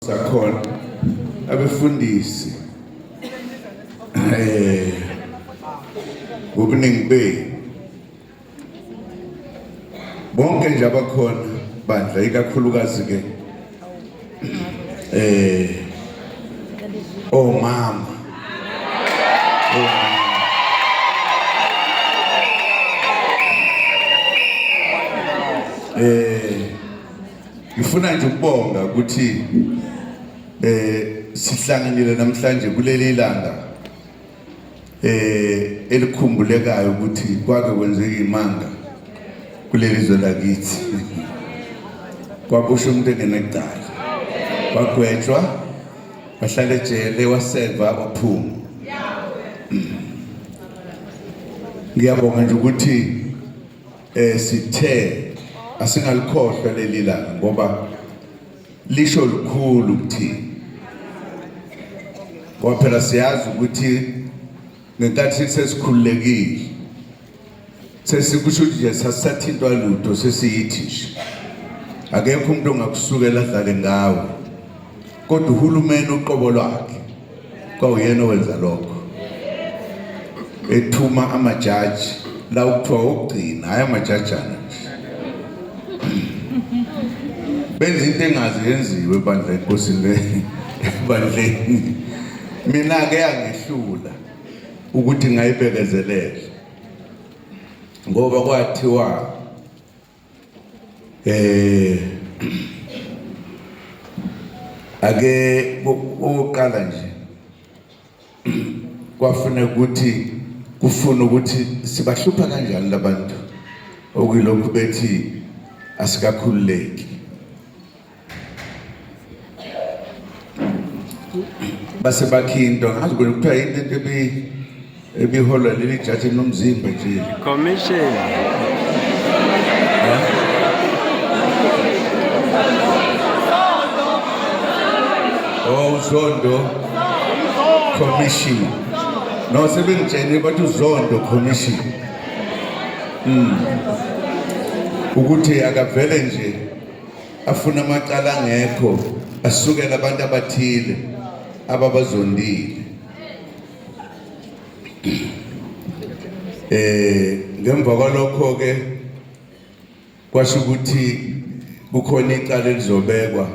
Sakhona abefundisi ngobuningi benu bonke nje abakhona bandla, ikakhulukazi ke omama, ngifuna nje ukubonga ukuthi sihlanganile namhlanje kuleli langa elikhumbulekayo ukuthi kwake kwenzeka imanga kuleli zwe lakithi. Kwaboshwa umuntu engenacala, wagwetshwa, wahlala ejele, waseva, waphuma. Ngiyabonga nje ukuthi sithe asingalikhohlwa leli langa ngoba lisho lukhulu kuthina, ngoba phela siyazi ukuthi ngenkathi sesikhululekile sesikusho ukuthi nje sasisathintwa lutho, sesiyithi nje akekho umuntu ongakusukela adlale ngawe, kodwa uhulumeni uqobo lwakhe kwawuyena owenza lokho, ethuma amajaji la ukuthiwa okugcina, hhayi amajajana nje, benza into engazi yenziwe ebandla enkosini le ebandleni. Mina-ke yangehlula ukuthi ngayibekezelela ngoba kwathiwa ake oqala nje kwafuneka ukuthi kufuna ukuthi sibahlupha kanjani labantu okuyilokhu bethi asikakhululeki. Base bakhe into ngazi kona kuthiwa into into ebiholwa leli jaji nomzimba nje commission. Oh, Zondo Commission. No, sebengitshene bathi uZondo Commission. Ukuthi akavele nje afuna amacala angekho, asukela abantu abathile ababazondile. Ngemva kwalokho ke kwasho ukuthi kukhona icala elizobekwa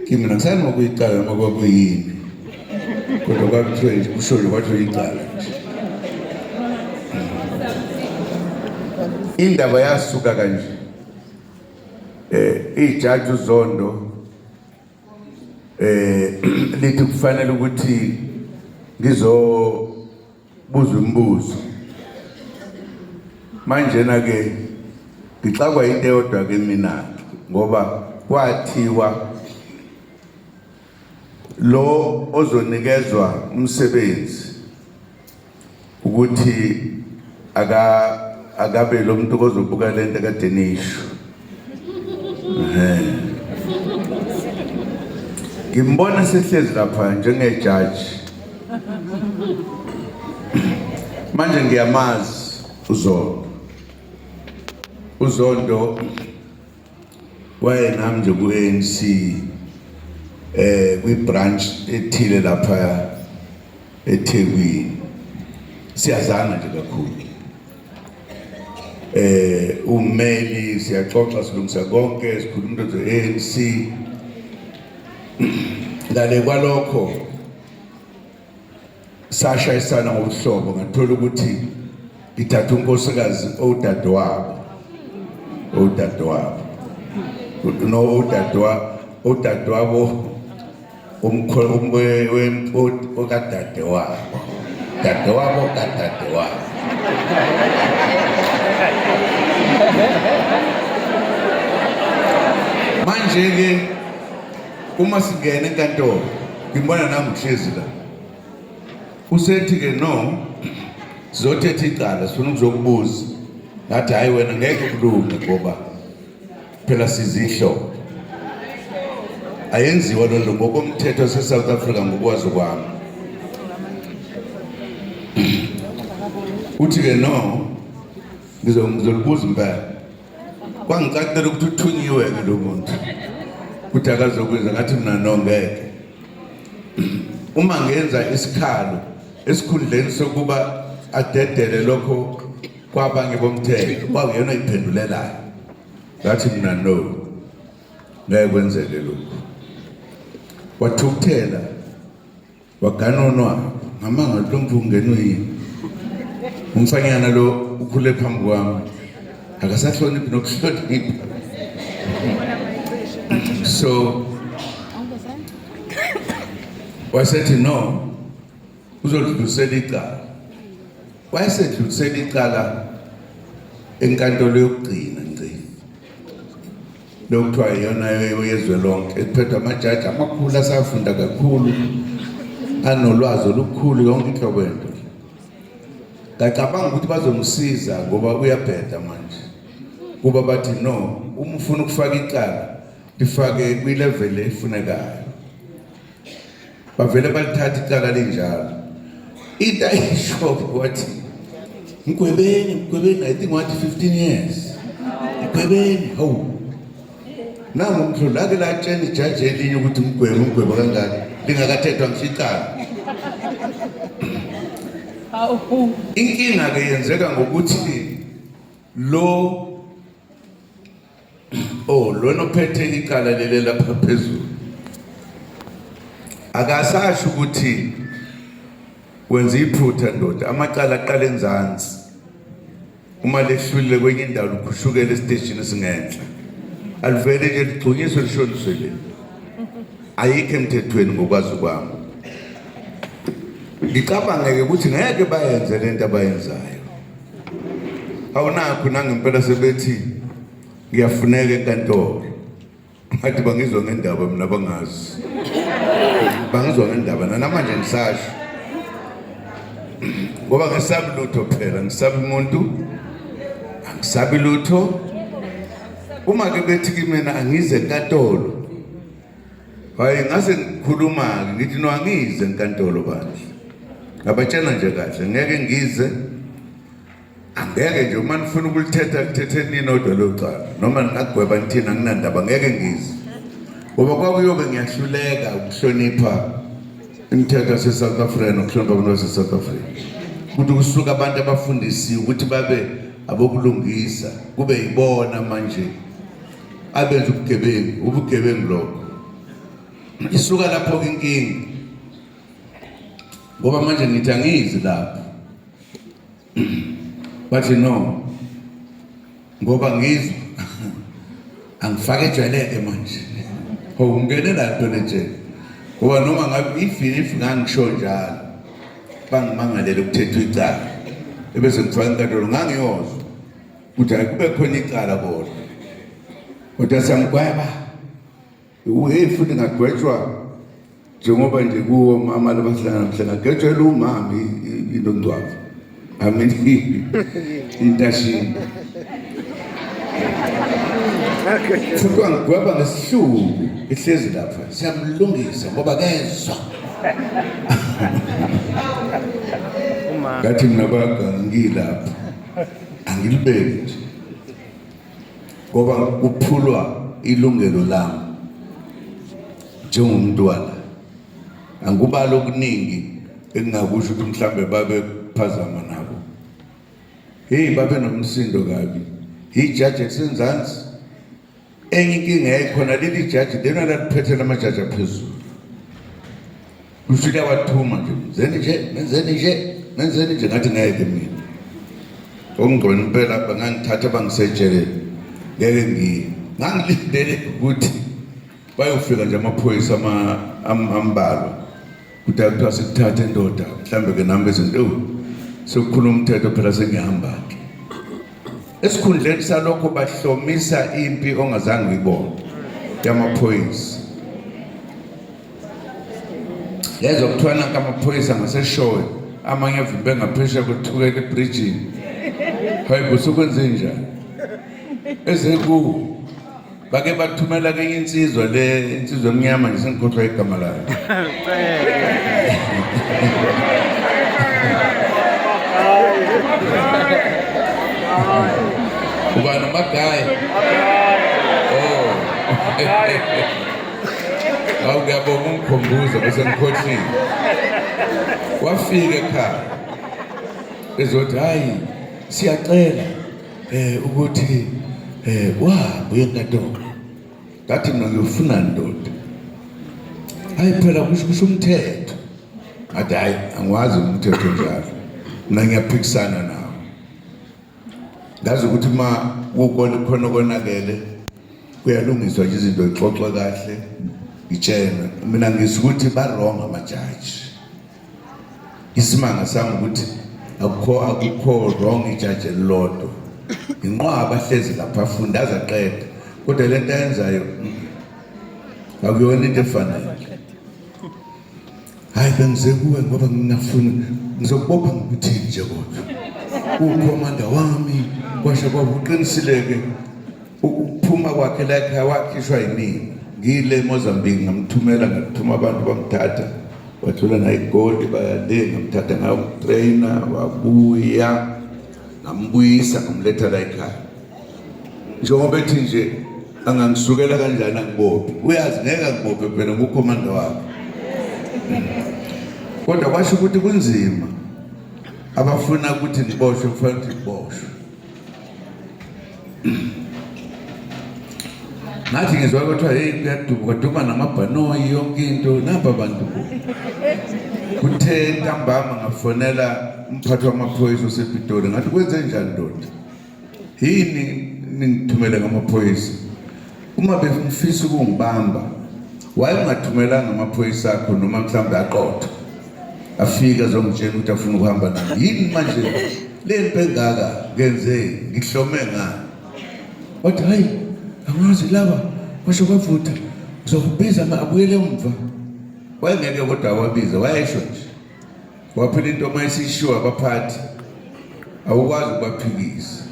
kimi. Ngisani ngokuyicala noma kwakuyini, kodwa kwakuthiwe nje kusho nje kwathiwa icala nje. Indaba yasuka kanje, ijaji uZondo lithi kufanele ukuthi ngizobuza imibuzo. Manjena ke ngixakwa into eyodwa ke mina, ngoba kwathiwa lo ozonikezwa umsebenzi ukuthi akabe lo muntu ozobuka lento kade nisho. Ngimbona sehlezi lapha njengejaji. Manje ngiyamazi uZondo. uZondo wayenami nje ku-ANC kwi-branch ethile lapha eThekwini. Siyazana nje kakhulu. Ummeli, siyaxoxa, silungisa konke, sikhuluma into ze-ANC. Ngale kwalokho sashayisana ngobuhlobo, ngathola ukuthi ngithatha unkosikazi owudadewabo, owudadewabo no udadewabo, udadewabo okadadewabo, dadewabo kadadewabo. Manje ke uma singena enkantolo ngimbona nami ngihlezi la, usethi ke no sizothetha icala, sifuna ukuzokubuza. Ngathi hayi wena ngeke kulunge ngoba phela sizihlobo. Ayenziwa loo nto ngokomthetho wase-South Africa ngokwazi kwami. Uthi ke no ngizolibuza impela. Kwangicacela ukuthi uthunyiwe ke lo muntu. Ukuthi akazokwenza ngathi mina no ngeke. Uma ngenza isikhalo esikhundleni sokuba adedele lokho kwabanye bomthetho kwakuyena oyiphendulelayo. Ngathi mina no. Ngeke kwenzeke lokho. Wathukuthela waganonwa ngamanga lo mfo ungenwe yini umfanyana lo ukhule phambi kwami akasahloniphi nokuhlonipha so wasethi no uzodlulisela icala wayesedlulisela icala enkantolo yokugcina ngci lokuthiwa iyona yezwe lonke ephethwe amajaji amakhulu asafunda kakhulu anolwazi olukhulu yonke inhlobo yento ngacabanga ukuthi bazomsiza ngoba uyabheda manje kuba bathi no uma ufuna ukufaka icala lifake kwilevel efunekayo bavele balithatha icala linjalo into ayisho wathi mgwebeni mgwebeni i think wathi 15 years mgwebeni hawu nangu umhlo lake latshela ijaji elinye ukuthi mgwebe umgwebo kangaka lingakathethwa ngisho icala inkinga ke yenzeka ngokuthi lo Oh, lona ophethe icala lele lapha phezulu akasasho ukuthi wenza iphutha ndoda amacala aqala enzansi uma lehlulile kwenye indawo likhushukele esiteshini esingenhla alivele nje ligxunyiswe lishoniswe le ayikho emthethweni ngokwazi kwami ngicabangeke ukuthi ngeke bayenze lento abayenzayo awunakho nangempela sebethi ngiyafuneka enkantolo ngathi bangizwa ngendaba mina bangazi bangizwa ngendaba nanamanje ngisasho ngoba ngisabi lutho phela ngisabi umuntu angisabi lutho uma ke bethi kimina angize enkantolo hayi ngase ngikhuluma-ke ngithi no angize enkantolo bandla ngabatshela nje kahle ngeke ngize angeke nje uma nifuna ukulithetha lithetheni ninodwa lelo cala noma ningagweba nithini anginandaba ngeke ngize ngoba kwakuyobe ngiyahluleka ukuhlonipha imithetho yase-South Africa nokuhlonipha abantu base-South Africa ukuthi kusuka abantu abafundisiwe ukuthi babe abokulungisa kube yibona manje abenza ubugebengu ubugebengu lokho isuka lapho-ke inkinga ngoba manje ngithi angizi lapho bathi no ngoba ngizwa angifake ejwayeleke manje oh ungene la nto lejele ngoba noma ngabe if if ngangisho njalo bangimangalele ukuthethwa icala ebese ngifaka inkantolo ngangiyozwa ukuthi hayi kube khona icala kodwa kodwa siyamgweba hey futhi ngagwetshwa njengoba nje kuwo mama labahlangana mhle ngagwetshwela umama into ngcwaba I mean intashini futhi wangigweba ngesihluku ihlezi lapha siyamlungisa ngoba kezwa ngathi mina bayagangilapha angilibeki nje ngoba kuphulwa ilungelo lami njengomntwana angikubali okuningi engingakusho ukuthi mhlambe babe phazama nabo hey babe nomsindo kabi ijaji elisenzansi enye inkinga yayikhona leli jaji lena laliphethe lamajaji aphezulu ufika wathuma nje menzeni nje menzeni nje menzeni nje ngathi ngeke mina okungcono impela bangangithatha bangisetshelele ngeke ngiye ngangilindele ukuthi bayofika nje amaphoyisa ambalwa kudala kuthiwa sikuthathe ndoda mhlawumbe ke nami bese nto sekukhuluma umthetho phela sengihamba-ke esikhundleni salokho bahlomisa impi ongazange uyibone yamaphoyisa yezwa kuthiwa nanka amaphoyisa ngaseshowe amanye avimbe ngaphesheya kwethukela ebridgini hayi bo sokwenze njani ezekuwo bake bathumela kenye insizwa le insizwa emnyama nje sengikhohlwa igama layo ubani umagayi oh. Awu, ngiyabonga ungikhumbuza, bese ngikhohliwe. Wafika ekhaya ezothi, hayi, siyacela ukuthi wahambe uye enkantolo. Ngathi mina, ngiyofuna ndoda? Hayi phela, kusho umthetho. Ngathi, hayi, angiwazi umthetho njalo, mina ngiyaphikisana nawo. Ngazi ukuthi uma kukhona khona konakele, kuyalungiswa nje, izinto ixoxwe kahle, ngitshelwe. Mina ngizwa ukuthi ba-wrong amajaji. Isimanga sami ukuthi akukho wrong ijaji elilodwa, inqwaba ahlezi lapha, afunda aze aqede, kodwa lento ayenzayo akuyona into efanele. Hayi, bengize kuwe ngoba ngingafuni, ngizokubopha ngikuthini nje, kodwa ukhomanda wami kwasho kwaba uqinisile-ke ukuphuma kwakhe la ekhaya, wakhishwa yimina ngile eMozambique. Ngamthumela, ngathuma abantu bamthatha, wathola naye iGoli, baya le, ngamthatha ngayomtraina, wabuya, ngambuyisa, ngamletha la ekhaya. Njengoba ethi nje angangisukela kanjani angibophe, uyazi ngeke angibophe phela, ngukhomanda wakhe. Kodwa kwasho ukuthi kunzima, abafuna ukuthi ngiboshwe kufanele ukuthi ngiboshwe. Ngathi ngizwa kuthiwa, hey, kuyaduba, kwaduma namabhanoyi, yonke into, napa abantu bo. Kuthe ntambama ngafonela umphathi wamaphoyisa osePitoli, ngathi, kwenze njani ndoda, yini ningithumele ngamaphoyisa? Uma befisa ukungibamba, waye ungathumelanga amaphoyisa akho noma mhlawumbe aqotho afike azongitshela ukuthi afuna ukuhamba nami? Yini manje le mpi engaka, ngenze ngihlome ngani? Wathi, hayi, angazi, laba kwasho kwavutha, ngizokubiza, abuyele emva. Wayengeke kodwa awabiza, wayesho nje. Waphela into uma isishiwo abaphathi, awukwazi ukubaphikisa.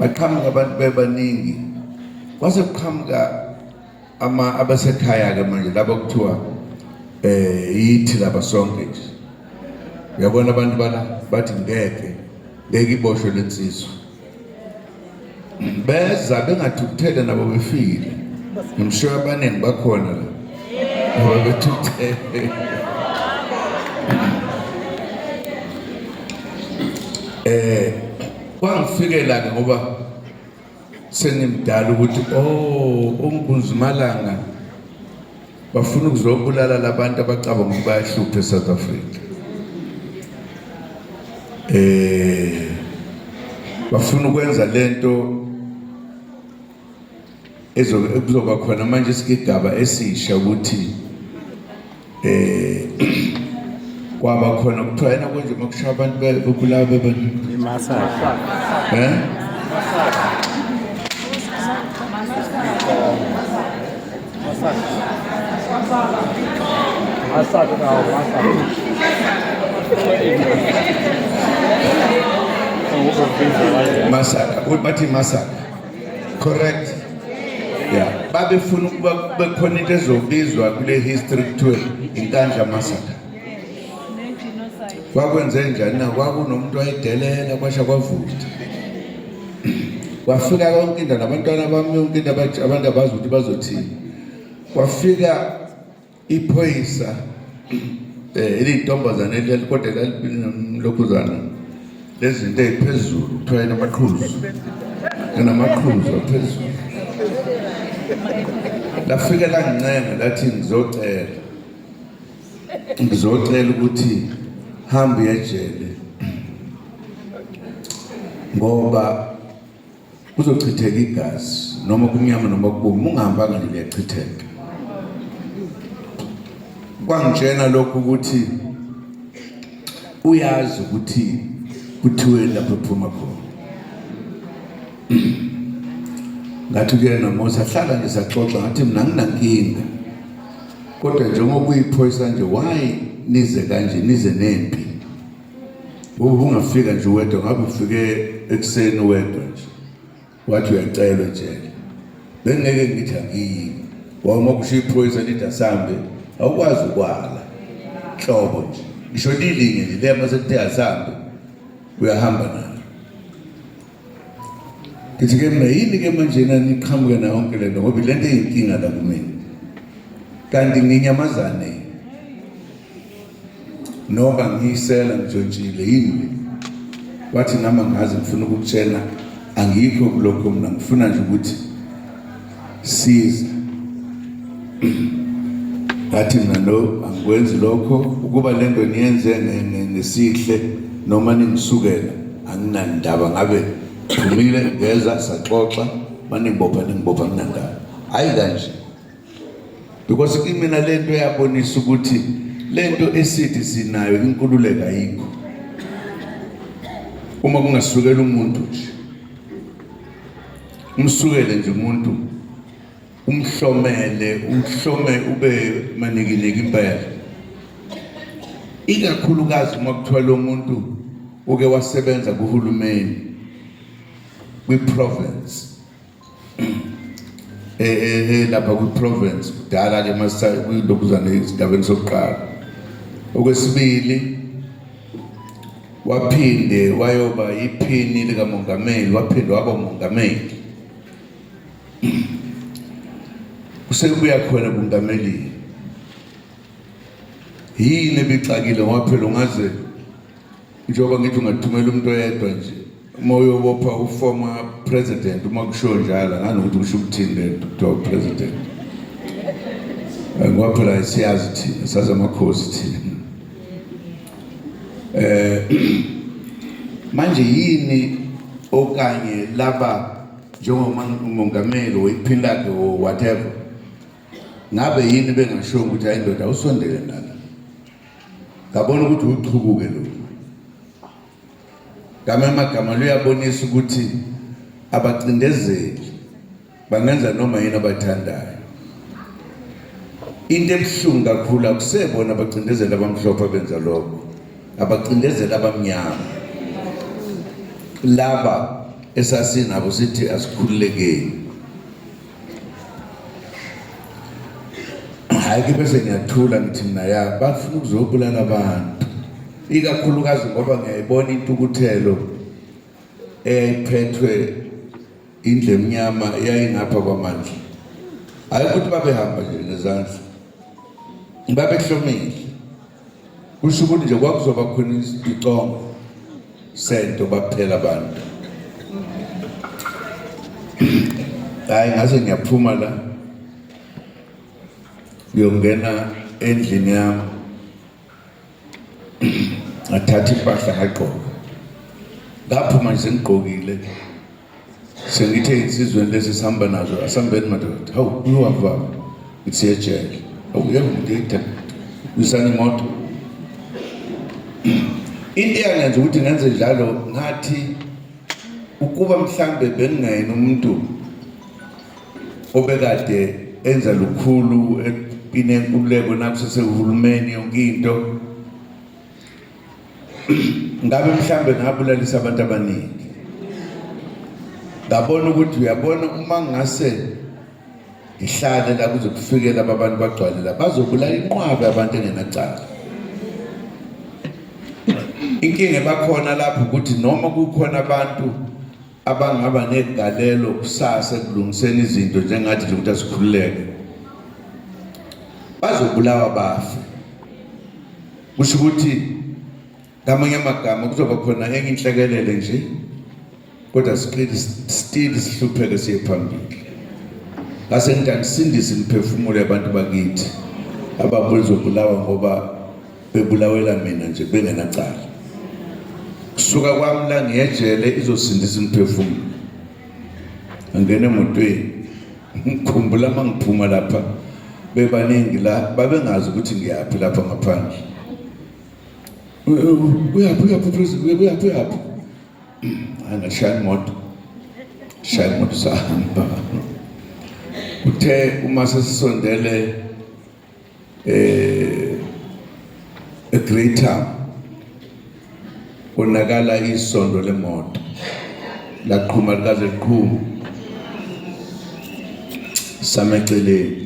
Baqhamuka abantu bebaningi, kwase kuqhamuka ama abasekhaya-ke manje, laba kuthiwa yithi laba sonke nje. Uyabona, abantu bala bathi ngeke, ngeke iboshwe lensizwa. Beza bengathukuthele nabo, befile. Ngimsho abaningi bakhona la ngoba bethukuthele. Kwangifikela ke ngoba sengimdala ukuthi, oh, onkunzimalanga bafuna ukuzobulala labantu abacabanga ukuthi bayahlupha eSouth Africa. Bafuna ukwenza lento ezokuzoba khona manje, isigigaba esisha, ukuthi kwaba khona kuthiwa yena konje makushaya abantu bebulawa bebaningi. I-massacre. Eh. Massacre, massacre. Massacre, bathi massacre, correct, yeah. Babefuna ukuba kube khona into ezobizwa kule history kuthiwe iNkandla massacre. Kwakwenze njani na? Kwakunomuntu wayedelela, kwasha kwavutha, kwafika konke into nabantwana bami, yonke into, abantu abazi ukuthi bazothini. Kwafika iphoyisa eliyintombazane eleli, kodwa lalokhuzana lezinto eziphezulu, kuthiwa enamaqhuzu, enamaqhuzu aphezulu. Lafika langincenga, lathi, ngizocela, ngizocela ukuthi hambe ejele ngoba kuzochitheka igazi, noma kumnyama noma kubomvu, ungahambanga nje liyachitheka. Kwangitshena lokhu ukuthi uyazi ukuthi kuthiweni lapho ephuma khona. Ngathi kuyena, Musa, hlala nje, saxoxa. Ngathi mina nginankinga, kodwa njengoba uyiphoyisa nje, why nize kanje, nize nempi? Ngoba ungafika nje wedwa, ngabe ufike ekuseni wedwa nje, wathi uyacelwa ejele, bengeke ngithi angiyi. Wawuma kusho iphoyisa lithi asambe, awukwazi ukwala nhlobo nje, ngisho lilinye nje lema sekuthe asambe, uyahamba nalo. Ngithi ke mina yini ke manje naniqhamuke nayo yonke lento ngoba lento eyinkinga la kumina. Kanti nginyamazane noma ngiyisela ngijontshile yini? Wathi nami angazi ngifuna ukukutshela angikho kulokho mina ngifuna nje ukuthi siza. Ngathi mina no angikwenzi lokho ukuba lento niyenze ngesihle noma ningisukela anginandaba ngabe phumile ngeza saxoxa maningibopha ningibopha anginandaba. Hayi kanje. Because kimina lento yabonisa ukuthi lento esithi sinayo inkululeko ayikho. Uma kungasukela umuntu nje umsukele nje umuntu umhlomele uhlome ube manikiniki impela ikakhulukazi uma kuthiwa lo muntu uke wasebenza kuhulumeni kwi-province lapha kwi-province kudala ke masa kwilokuzana esigabeni sokuqala. Okwesibili waphinde wayoba iphini likamongameli waphinde waba umongameli. Usekubuya khona bungamelini. Yini ebixakile ngoba phela ungaze njengoba ngithi ungathumela umuntu oyedwa nje uma uyobopha u-former president uma kushiwo njalo ngani ukuthi kusho ukuthini le nto kuthiwa president ngoba phela siyazi thina sazi amakhosi thina manje yini okanye laba njengomongameli wephini lakhe or whatever ngabe yini bengasho ukuthi hayi ndoda usondele nala ngabona ukuthi uchukuke lo ngama amagama luyabonisa ukuthi abacindezeli bangenza noma yini abathandayo. Into ebuhlungu kakhulu akusebona abacindezeli abamhlophe abenza lokho, abacindezeli abamnyama laba esasinabo sithi asikhululekeni. Hhayi ke bese ngiyathula ngithi mina ya bafuna ukuzobulala abantu ikakhulukazi ngoba ngiyayibona intukuthelo eyayiphethwe indlu emnyama eyayingapha kwamandla. Hhayi ukuthi babehamba nje ngezandla, babehlomile. Kusho ukuthi nje kwakuzoba khona isicongo sento baphela abantu. Hhayi ngase ngiyaphuma la ngiyongena endlini yami ngathatha impahla ngagqoka ngaphuma nje sengigqokile sengithe insizweni lesi sihamba nazo asihambeni madoda hawu uyowavama ngithi ejele hawu yebo ngide uyisana imoto into eyangenza ukuthi ngenze njalo ngathi ukuba mhlambe bengingayena umuntu obekade enza lukhulu empini yenkululeko nakusesehulumeni yonke into ngabe mhlambe ngabulalisa abantu abaningi. Ngabona ukuthi uyabona uma ngase ngihlale la kuze kufike laba bantu bagcwale la bazobulala inqwaba yabantu engenacala. Inkinga ebakhona lapho ukuthi noma kukhona abantu abangaba negalelo kusasa ekulungiseni izinto njengathi nje ukuthi asikhululeke bazobulawa bafe. Kusho ukuthi ngamanye amagama kuzoba khona enye inhlekelele nje kodwa siqili still sihlupheke siye phambili. Ngase ngithi angisindise imiphefumulo yabantu bakithi ababezobulawa ngoba bebulawela mina nje bengenacala. Kusuka kwami la ngiyejele izosindisa imiphefumulo. Ngangena emotweni ngikhumbula uma ngiphuma lapha bebaningi la babengazi ukuthi ngiyaphi lapha ngaphandle. Uyaphi uyaphi president uyaphi uyaphi? Hayi ngashaya imoto. Shaya imoto sahamba. Kuthe uma sesisondele eGreater konakala isondo lemoto laqhuma likaze liqhuma same eceleni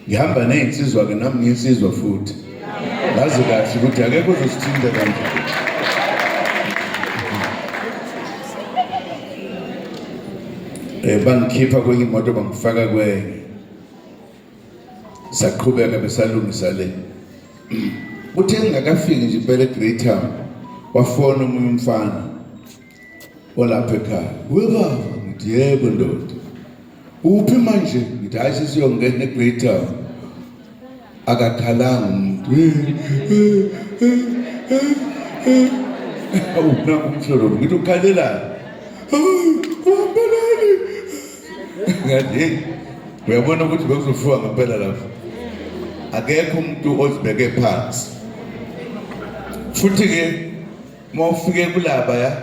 ngihamba nezinsizwa ke nami ngiyinsizwa futhi ngazi kahle ukuthi akekho uzosithinta kanje. Bangikhipha kwenye imoto bangifaka kwenye. Saqhubeka besalungisa le. Kuthe ngingakafiki nje impela eGreytown, wafona omunye umfana olapha ekhaya. We baba, ngithi yebo ndoda. Uphi manje? Ngithi hayi sesiyongena eGreytown. Akakhalanga umuntu. Awu nangu umhlolo, ngithi ukhalelani? Hayi, uhambelani? Ngathi hey, uyabona ukuthi bekuzofiwa ngempela lapho. Akekho umuntu ozibeke phansi. Futhi-ke uma ufike kulaba ya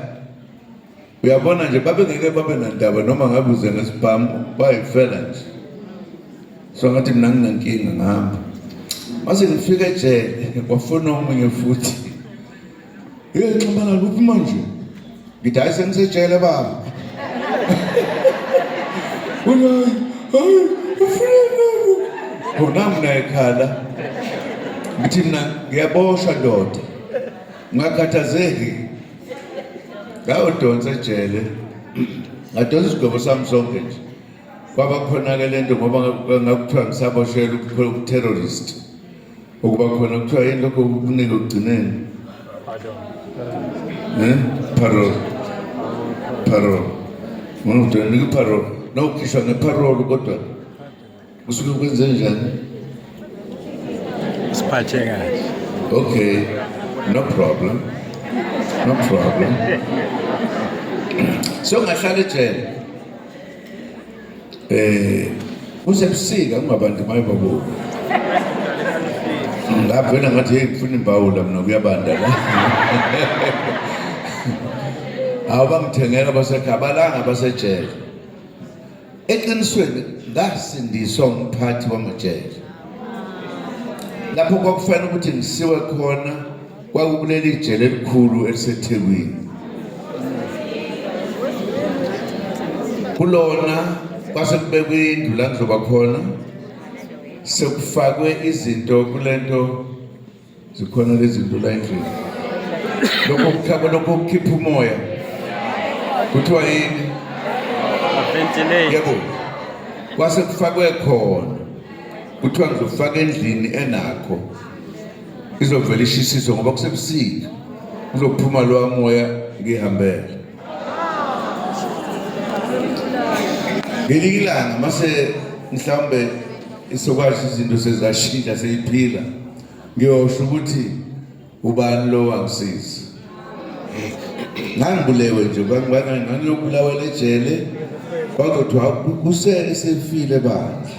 uyabona nje babengeke babe nandaba noma ngabe uze ngesibhamu bayifela nje. So ngathi mina nginenkinga ngihamba. Mase ngifika ejele kwafona omunye futhi. Hey Nxamalala uphi manje? Ngithi hayi sengisejele baba. Uthi hayi hayi ufuna lokhu. Khona mina ekhala. Ngithi mina ngiyaboshwa ndoda. Ungakhathazeki. Ngawudonsa ejele. Ngadonsa isigwebo sami sonke nje. Kwaba khona-ke le nto ngoba ngakuthiwa ngisaboshelwa ubu-terrorist. Ukuba khona kuthiwa yini lokho kukunike ekugcineni? Eh? Parole. Parole. Umuntu unika iparole. Nawukhishwa ngeparole kodwa kusuke kwenze njani? Siphathe kahle. Okay. No problem. No problem. So ngahlala ejele. Kusebusika kungabantu maye babuka. Ngavela ngathi hey ngifuna imbawula mina kuyabanda la. Awu bangithengela basekhaya balanga basejele. Eqinisweni ngasindiswa umphathi wamajele. Lapho kwakufanele ukuthi ngisiwe khona kwakukuleli jele elikhulu eliseThekwini. Kulona kwase kubekwe indlu la ngizoba khona, sekufakwe izinto kulento, zikhona lezi zinto la endlini. Lokho kukhaba lokho kukhipha umoya. Kuthiwa yini? Ventilate. Yebo. Kwase kufakwe khona. Kuthiwa ngizofaka endlini enakho. Izovela ishisiswe ngoba kusebusika. Kuzophuma lowa moya ngihambele. Ngelinye ilanga mase mhlawumbe isokwazi izinto sezashintsha seyiphila, ngiyosho ukuthi ubani lo wangisiza. Ngangibulewe nje, ngangiyobulawela ejele, kwakuthiwa kusele sefile bandla.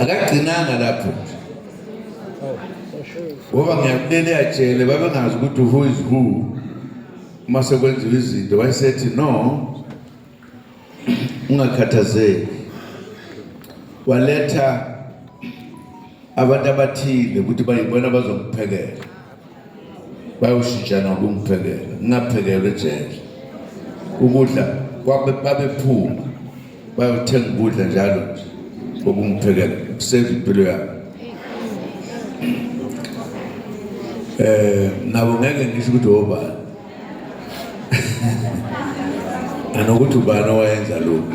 Akagcinanga lapho ngoba ngiyakulele jele babengazi ukuthi who is who. Uma sekwenziwa izinto wayesethi no, ungakhathazeki. Waletha abantu abathile ukuthi bayibona bazongiphekela, bayoshintshana ukungiphekela, ngingaphekelwa ejele. Ukudla babephuma bayothenga ukudla njalo nje okungiphekela ukuseva impilo yami. Nabo ngeke ngisho ukuthi obani nanokuthi ubani owayenza lokhu.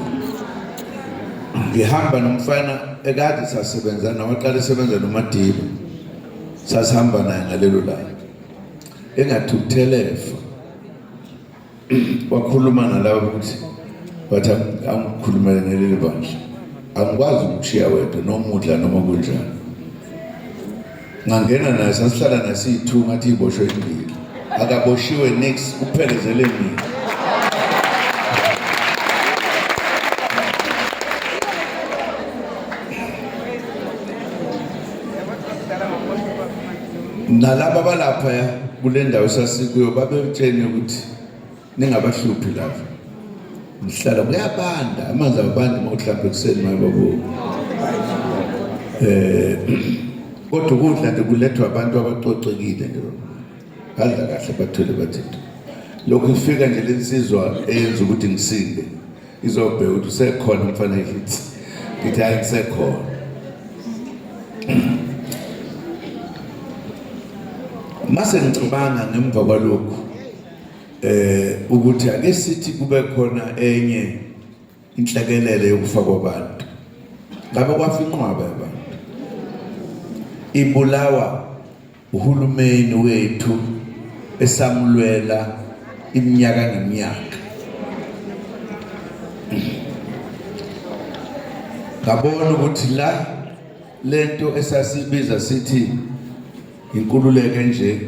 Ngihamba nomfana ekade sasebenza naye, waqala esebenza noMadiba, sasihamba naye ngalelo langa, engathukuthelefa wakhuluma nalabo ukuthi bathi angikhulumele neleli bandla, angikwazi ukushiya wedwa noma udla noma kunjani. Ngangena naye, sasihlala naye siyi-2, ngathi iboshwe imbili, akaboshiwe nix, kuphelezele mina. Nalaba balapha kule ndawo esasikuyo babetsheni ukuthi ningabahluphi lapha, ngihlala kuyabanda, amanzi abandi uma uhlamba ekuseni maye babu. Kodwa ukudla nje kulethwa abantu abacocekile nje, badla kahle bathole bathi lokhu ifika nje lensizwa eyenza ukuthi ngisinde izobheka ukuthi usekhona umfana ehithi, ngithi hayi ngisekhona. Mase ngicabanga ngemva kwalokhu Ukuthi ake sithi kube khona enye inhlekelele yokufa kwabantu, ngabe kwafa inqwaba yabantu ibulawa uhulumeni wethu esamlwela iminyaka ngeminyaka. Ngabona ukuthi la lento esasibiza sithi inkululeko nje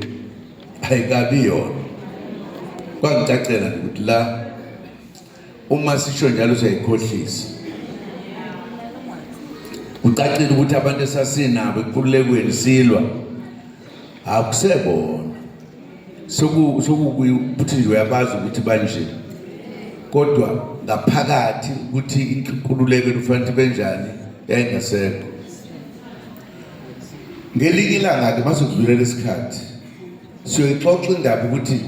ayikabi yona. Kwangicacela ukuthi la uma sisho njalo siyayikhohlisa. Kucacile ukuthi abantu esasinabo enkululekweni silwa akusebona, sokukuthi nje uyabazi ukuthi banje, kodwa ngaphakathi ukuthi inkululeko kufanele benjani yayingasekho. Ngelinye ilanga-ke mase kudlulela isikhathi siyoyixoxa indaba ukuthi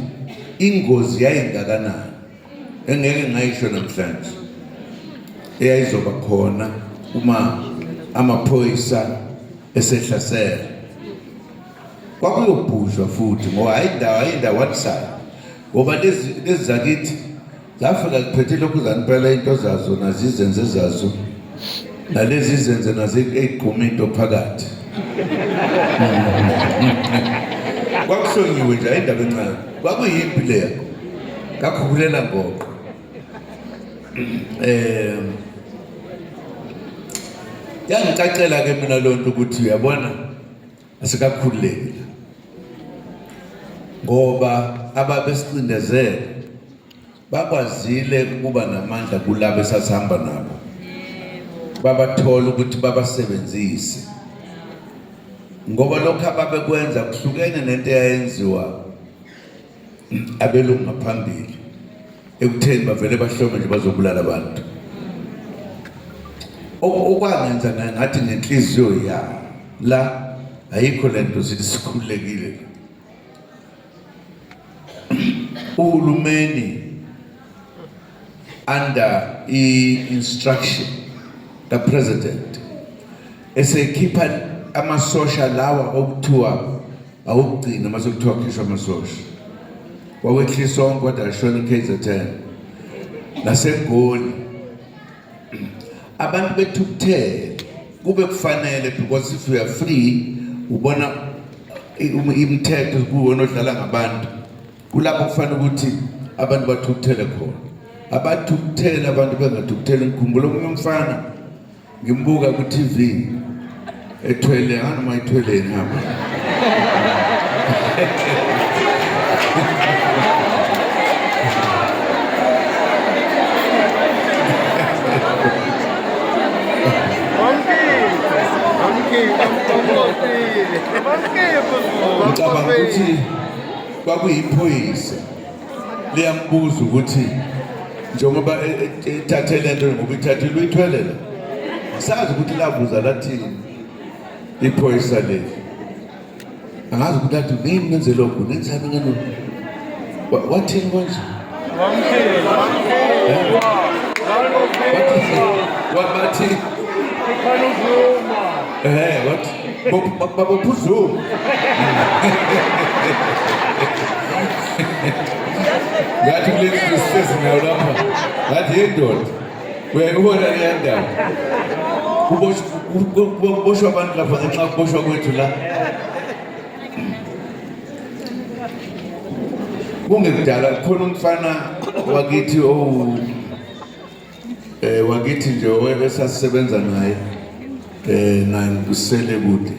ingozi yayingakanani engeke ngayisho namhlanje eyayizoba khona uma amaphoyisa esehlasela. Kwakuyobhujwa futhi ngoba hayi indawo, hayi indawo one side, ngoba lezi zakithi zafika ziphethe lokhu zaniphela into zazo nazizenze zazo nalezi zenze nazo eyigquma into phakathi. Kwakuhlonyiwe nje, ayindaba encane, kwakuyimpi leya kakhukhulela ngoqo. Yangicacela ke mina lonto ukuthi uyabona asikakhululeki la, ngoba ababesicindezele bakwazile ukuba namandla kulabo esasihamba nabo, babathola ukuthi babasebenzise, ngoba lokho ababekwenza kuhlukene nento eyayenziwa abelungu ngaphambili ekutheni bavele bahlome nje bazobulala abantu. Okwangenza ngathi ngenhliziyo ya la ayikho lento sithi sikhululekile. Uhulumeni under i-instruction kapresident esekhipha amasosha lawa okuthiwa awukugcina mase kuthiwa khishwa amasosha, wawehlisa onke kodwa ashona i-KZN naseGoli. Abantu bethukuthele kube kufanele, because if you are free ubona imithetho kuwona odlala ngabantu, kulapho kufanele ukuthi abantu bathukuthele khona. Abathukuthele abantu bengathukuthele. Ngikhumbula omunye umfana ngimbuka ku-TV ethwele anoma ethweleni hamba ngicabanga ukuthi kwakuyiphoyisa liyambuza ukuthi njengoba ethathe le nto ngoba ithathile uyithwele la, sazi ukuthi labuza lathini iphoyisa leli. Angazi ukuthi athi nini nenze lokhu nenzani ngani, wathini konje wathi wathi babopha uZuma. Ngathi kulezi sihlezi nayo lapha, ngathi yendoda uyayibona leya ndaba, kuboshwa abantu lapha ngenxa yokuboshwa kwethu la. Kungekudala khona umfana wakithi owu wakithi nje esasisebenza naye naye kusele kude,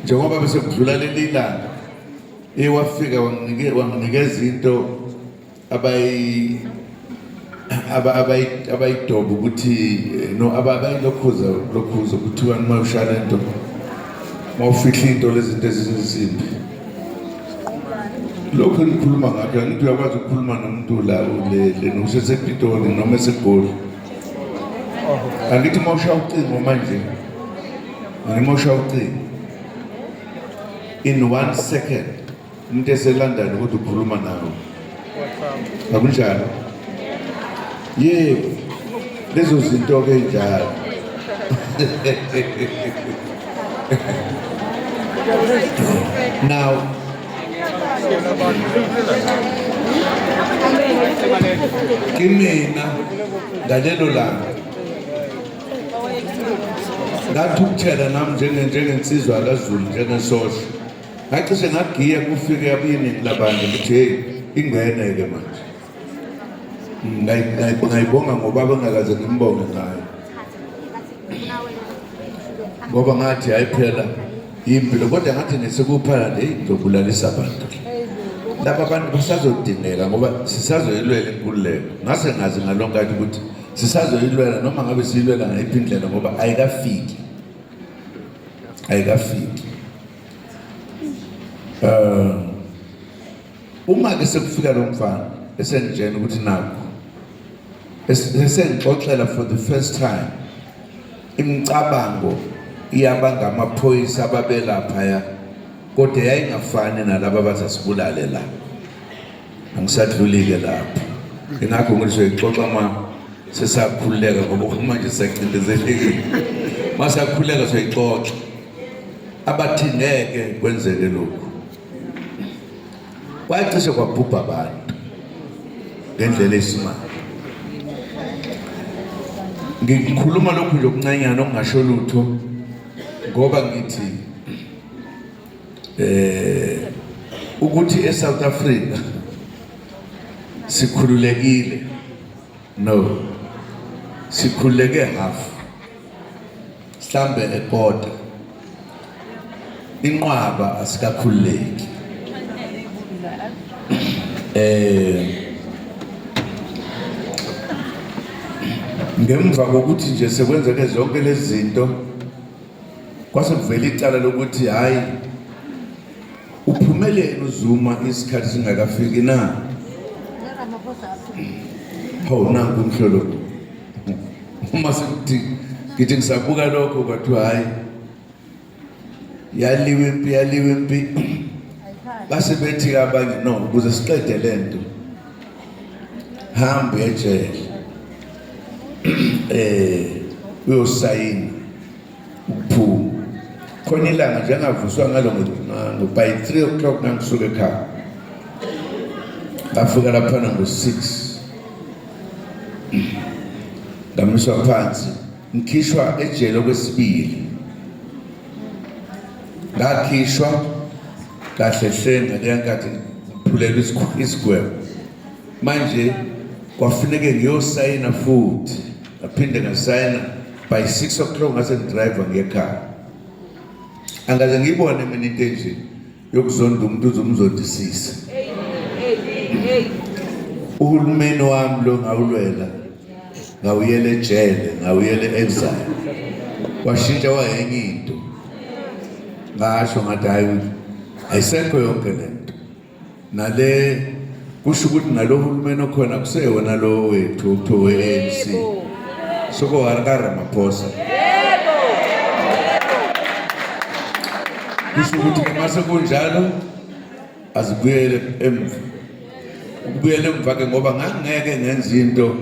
njengoba bese kudlula leli langa wafika wanginikeza into abayidoba ukuthi no abayilokhuza lokhuza kuthiwa noma ushaya lento mawufihla into lezinto ezizinsimbi. Lokhu engikhuluma ngakho angithi uyakwazi ukukhuluma nomuntu la le nosesePitoli noma eseGoli. Angithi uma ushaya ucingo manje, noma ushaya ucingo in 1 second umuntu eseLondon ukuthi ukhuluma nawe, akunjalo? Yebo, lezo zinto ke njalo. Now Kimina ngalelo langa ngathukuthela nami njengensizwa kaZulu, njengesosha, ngacishe ngagiya kufike abiningi labantu ukuthi hey, ingene-ke manje. Ngayibonga ngobaba engakaze ngimbonge ngayo, ngoba ngathi hayi phela impilo, kodwa ngathi nesekuphela nje ngizobulalisa abantu laba, abantu basazodingeka ngoba sisazoyilwela inkululeko. Ngase ngazi ngalonkathi ukuthi sisazoyilwela noma ngabe siyilwela ngayiphi indlela, ngoba ayikafiki, ayikafiki. Uma ke sekufika lo mfana esengitshena ukuthi nakho esengixoxela for the first time imicabango iyabanga amaphoyisa ababelaphaya, kodwa yayingafani nalaba abathi asibulale la. Angisadluli-ke lapho, ingakho ngithi soyixoxa ma sesakhululeka, ngoba manje siyacindezelekile. Ma sakhululeka soyixoxa. Abathi ngeke kwenzeke lokhu, kwacishe kwabhubha abantu ngendlela esimanga. Ngikhuluma lokhu nje okuncanyana okungasho lutho, ngoba ngithi ukuthi eSouth Africa sikhululekile, no, sikhululeke half, mhlambe ekota, inqwaba asikakhululeki. Ngemva kokuthi nje sekwenzeke zonke lezi zinto, kwase kuvela icala lokuthi hayi, uphumelele uZuma isikhathi singakafiki na. Hawu, nanku umhlolo. Uma sekuthi ngithi ngisabuka lokho, kwathiwa hayi, yaliwa impi, yaliwa impi. Base bethi abanye, no, ukuze siqede lento, hamba ejele, uyosayina ukuphuma. Khona ilanga nje engavuswa ngalo ngo by 3 o'clock, ngangisuka ekhaya, ngafika laphana ngo-6, ngamiswa phansi, ngikhishwa ejele okwesibili. Ngakhishwa kahle hle ngaleya nkathi ngiphulelwa isigwebo. Manje kwafuneke ngiyosayina futhi, ngaphinde ngasayina by 6 o'clock, ngase ngidrive ngiye ekhaya. Angaze ngiyibone mina into enje yokuzonda umuntu uze umzondisise. Uhulumeni wami lo ngawulwela, ngawuyela ejele, ngawuyela exile, washintsha wayenye into. Ngasho ngathi hayi, ayisekho yonke lento nale, kusho ukuthi nalo hulumeni okhona kuseyona lo wethu okuthiwa we-ANC, soko kaRamaphosa. Kusho ukuthi mase kunjalo azibuyele emva, ukubuyela emva ke, ngoba ngangeke ngenza into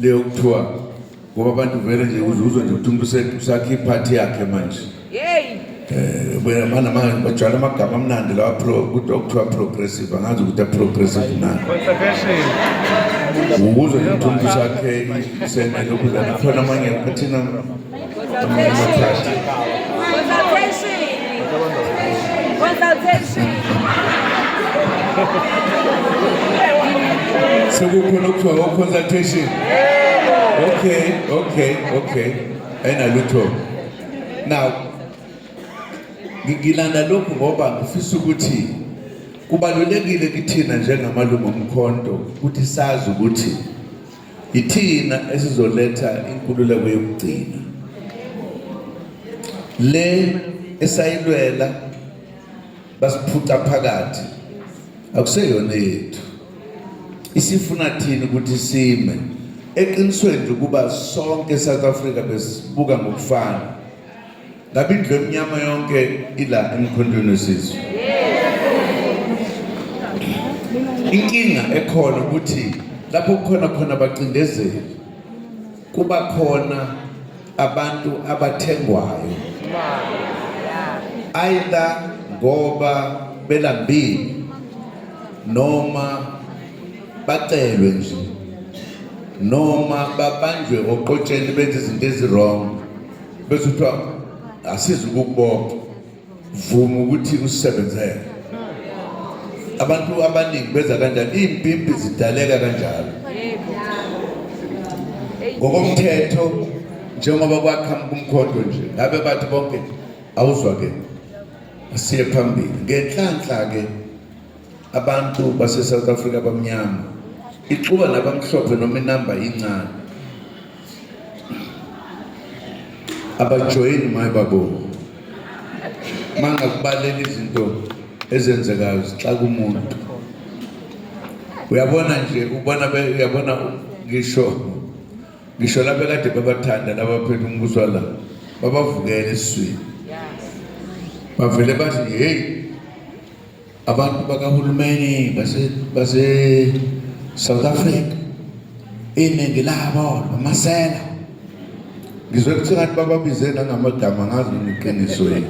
leyo kuthiwa, ngoba abantu vele nje uzuzwe nje ukuthi umuntu usakhe iphathi yakhe manje. Buya mana manje bajwayele amagama amnandi lawa, pro, ukuthi okuthiwa progressive, angazi ukuthi progressive na. Conservation. Ukuzwe nje ukuthi umuntu usakhe isenele lokhu khona amanye athina amanye amaphathi. Consultation. Consultation. Sekukhona okuthiwa o-consultation. Okay, ayinalutho. Now ngilanda lokhu ngoba ngifisa ukuthi kubalulekile kithina njengamalungu omkhonto ukuthi sazi ukuthi ithina esizoletha inkululeko yokugcina le esayilwela, basiphuca phakathi, akuseyona yethu. Isifuna thina ukuthi sime eqinisweni nje ukuba sonke eSouth Africa besibuka ngokufana, ngabe indlu emnyama yonke ila emkhontweni wesizwe. Inkinga ekhona ukuthi lapho kukhona khona abacindezeli, kuba khona abantu abathengwayo, either ngoba belambile noma Bacelwe nje noma babanjwe oqotsheni benze izinto ezi-wrong, bese kuthiwa asizi ukukubopha, vuma ukuthi usisebenzele. Abantu abaningi benza kanjani, iy'mpimpi zidaleka kanjalo ngokomthetho. Njengoba kwaqhamuka umkhonto nje, ngabe bathi bonke awuzwa ke, asiye phambili. Ngenhlanhla ke abantu base South Africa abamnyama ixuba nabamhlophe noma inamba incane abajoyini maye babo. Mangakubalela izinto ezenzekayo zixaka umuntu. Uyabona nje, ubona uyabona ngisho laba kade bebathanda labaphethe umbuso la, babavukela esiswini, bavele bathi hey, abantu bakahulumeni base South Africa iningi labo bamasela. Ngizwe kuthi ngathi bababize nangamagama, ngazi noma iqiniso yini.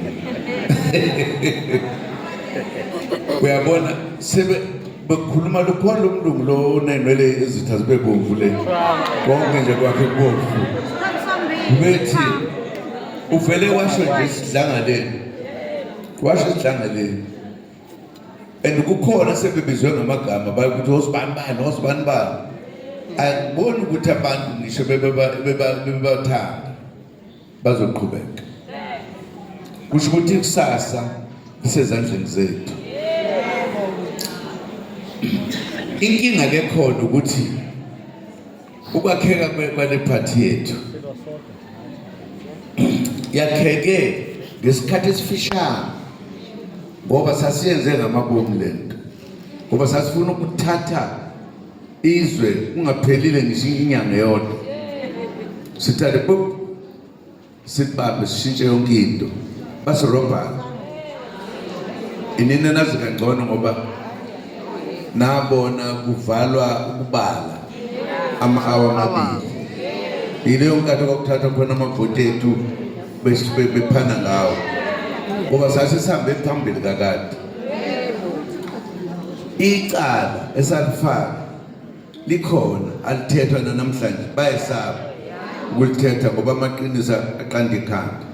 Uyabona sebe bekhuluma lukhona lo mlungu lo onenwele ezitha zibe bomvu le, konke nje kwakhe kubomvu, bethi uvele washo nje esidlangaleni, washo esidlangaleni. And kukhona sebebizwe ngamagama bayokuthi osibani bani, osibani bani. Angiboni ukuthi abantu ngisho bebathanda bazoqhubeka. Kusho ukuthi kusasa lisezandleni zethu. Inkinga ke khona ukuthi ukwakheka kwale phathi yethu yakheke ngesikhathi esifishane, ngoba sasiyenze ngamabomu lento, ngoba sasifuna ukuthatha izwe kungaphelile ngisho inyanga eyodwa, sithathe bup sibambe sishintshe yonke into. Basirobha inini nazi kangcono, ngoba nabona kuvalwa ukubala ama-awa amabili, yileyo nkathi kwakuthathwa khona amavoti ethu bephana ngawo, ngoba sase sihambe phambili kakade. Icala esalifaka likhona, alithethwa namhlanje, bayesaba ukulithetha ngoba amaqiniso aqanda ikhanda.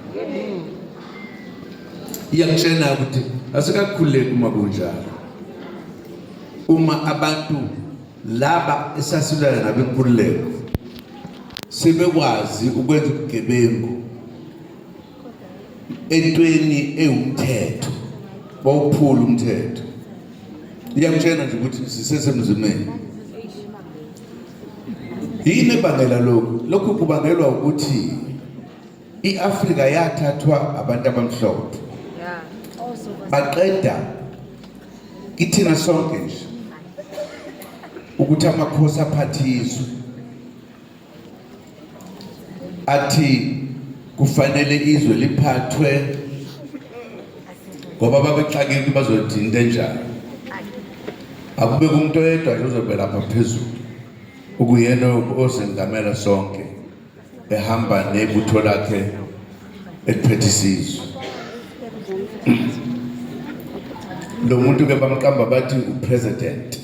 Iyakutshena ukuthi asikakhululeki uma kunjalo, uma abantu laba esasilwela nabo inkululeko sebekwazi ukwenza ubugebengu entweni ewumthetho, bawuphula umthetho. Iyakutshena nje ukuthi sisesemzimeni. Yini ebangela lokhu? Lokhu kubangelwa ukuthi iAfrika yathathwa abantu abamhlophe, baqeda kithina sonke nje ukuthi amakhosi aphathizwe athi kufanele izwe liphathwe, ngoba babexakile ukuthi bazothi into enjani. Akube kumuntu oyedwa nje ozobe lapha phezulu, ukuyena ozengamela sonke, ehamba nebutho lakhe eliphethe isizwe. Lo muntu ke bamqamba bathi upresident.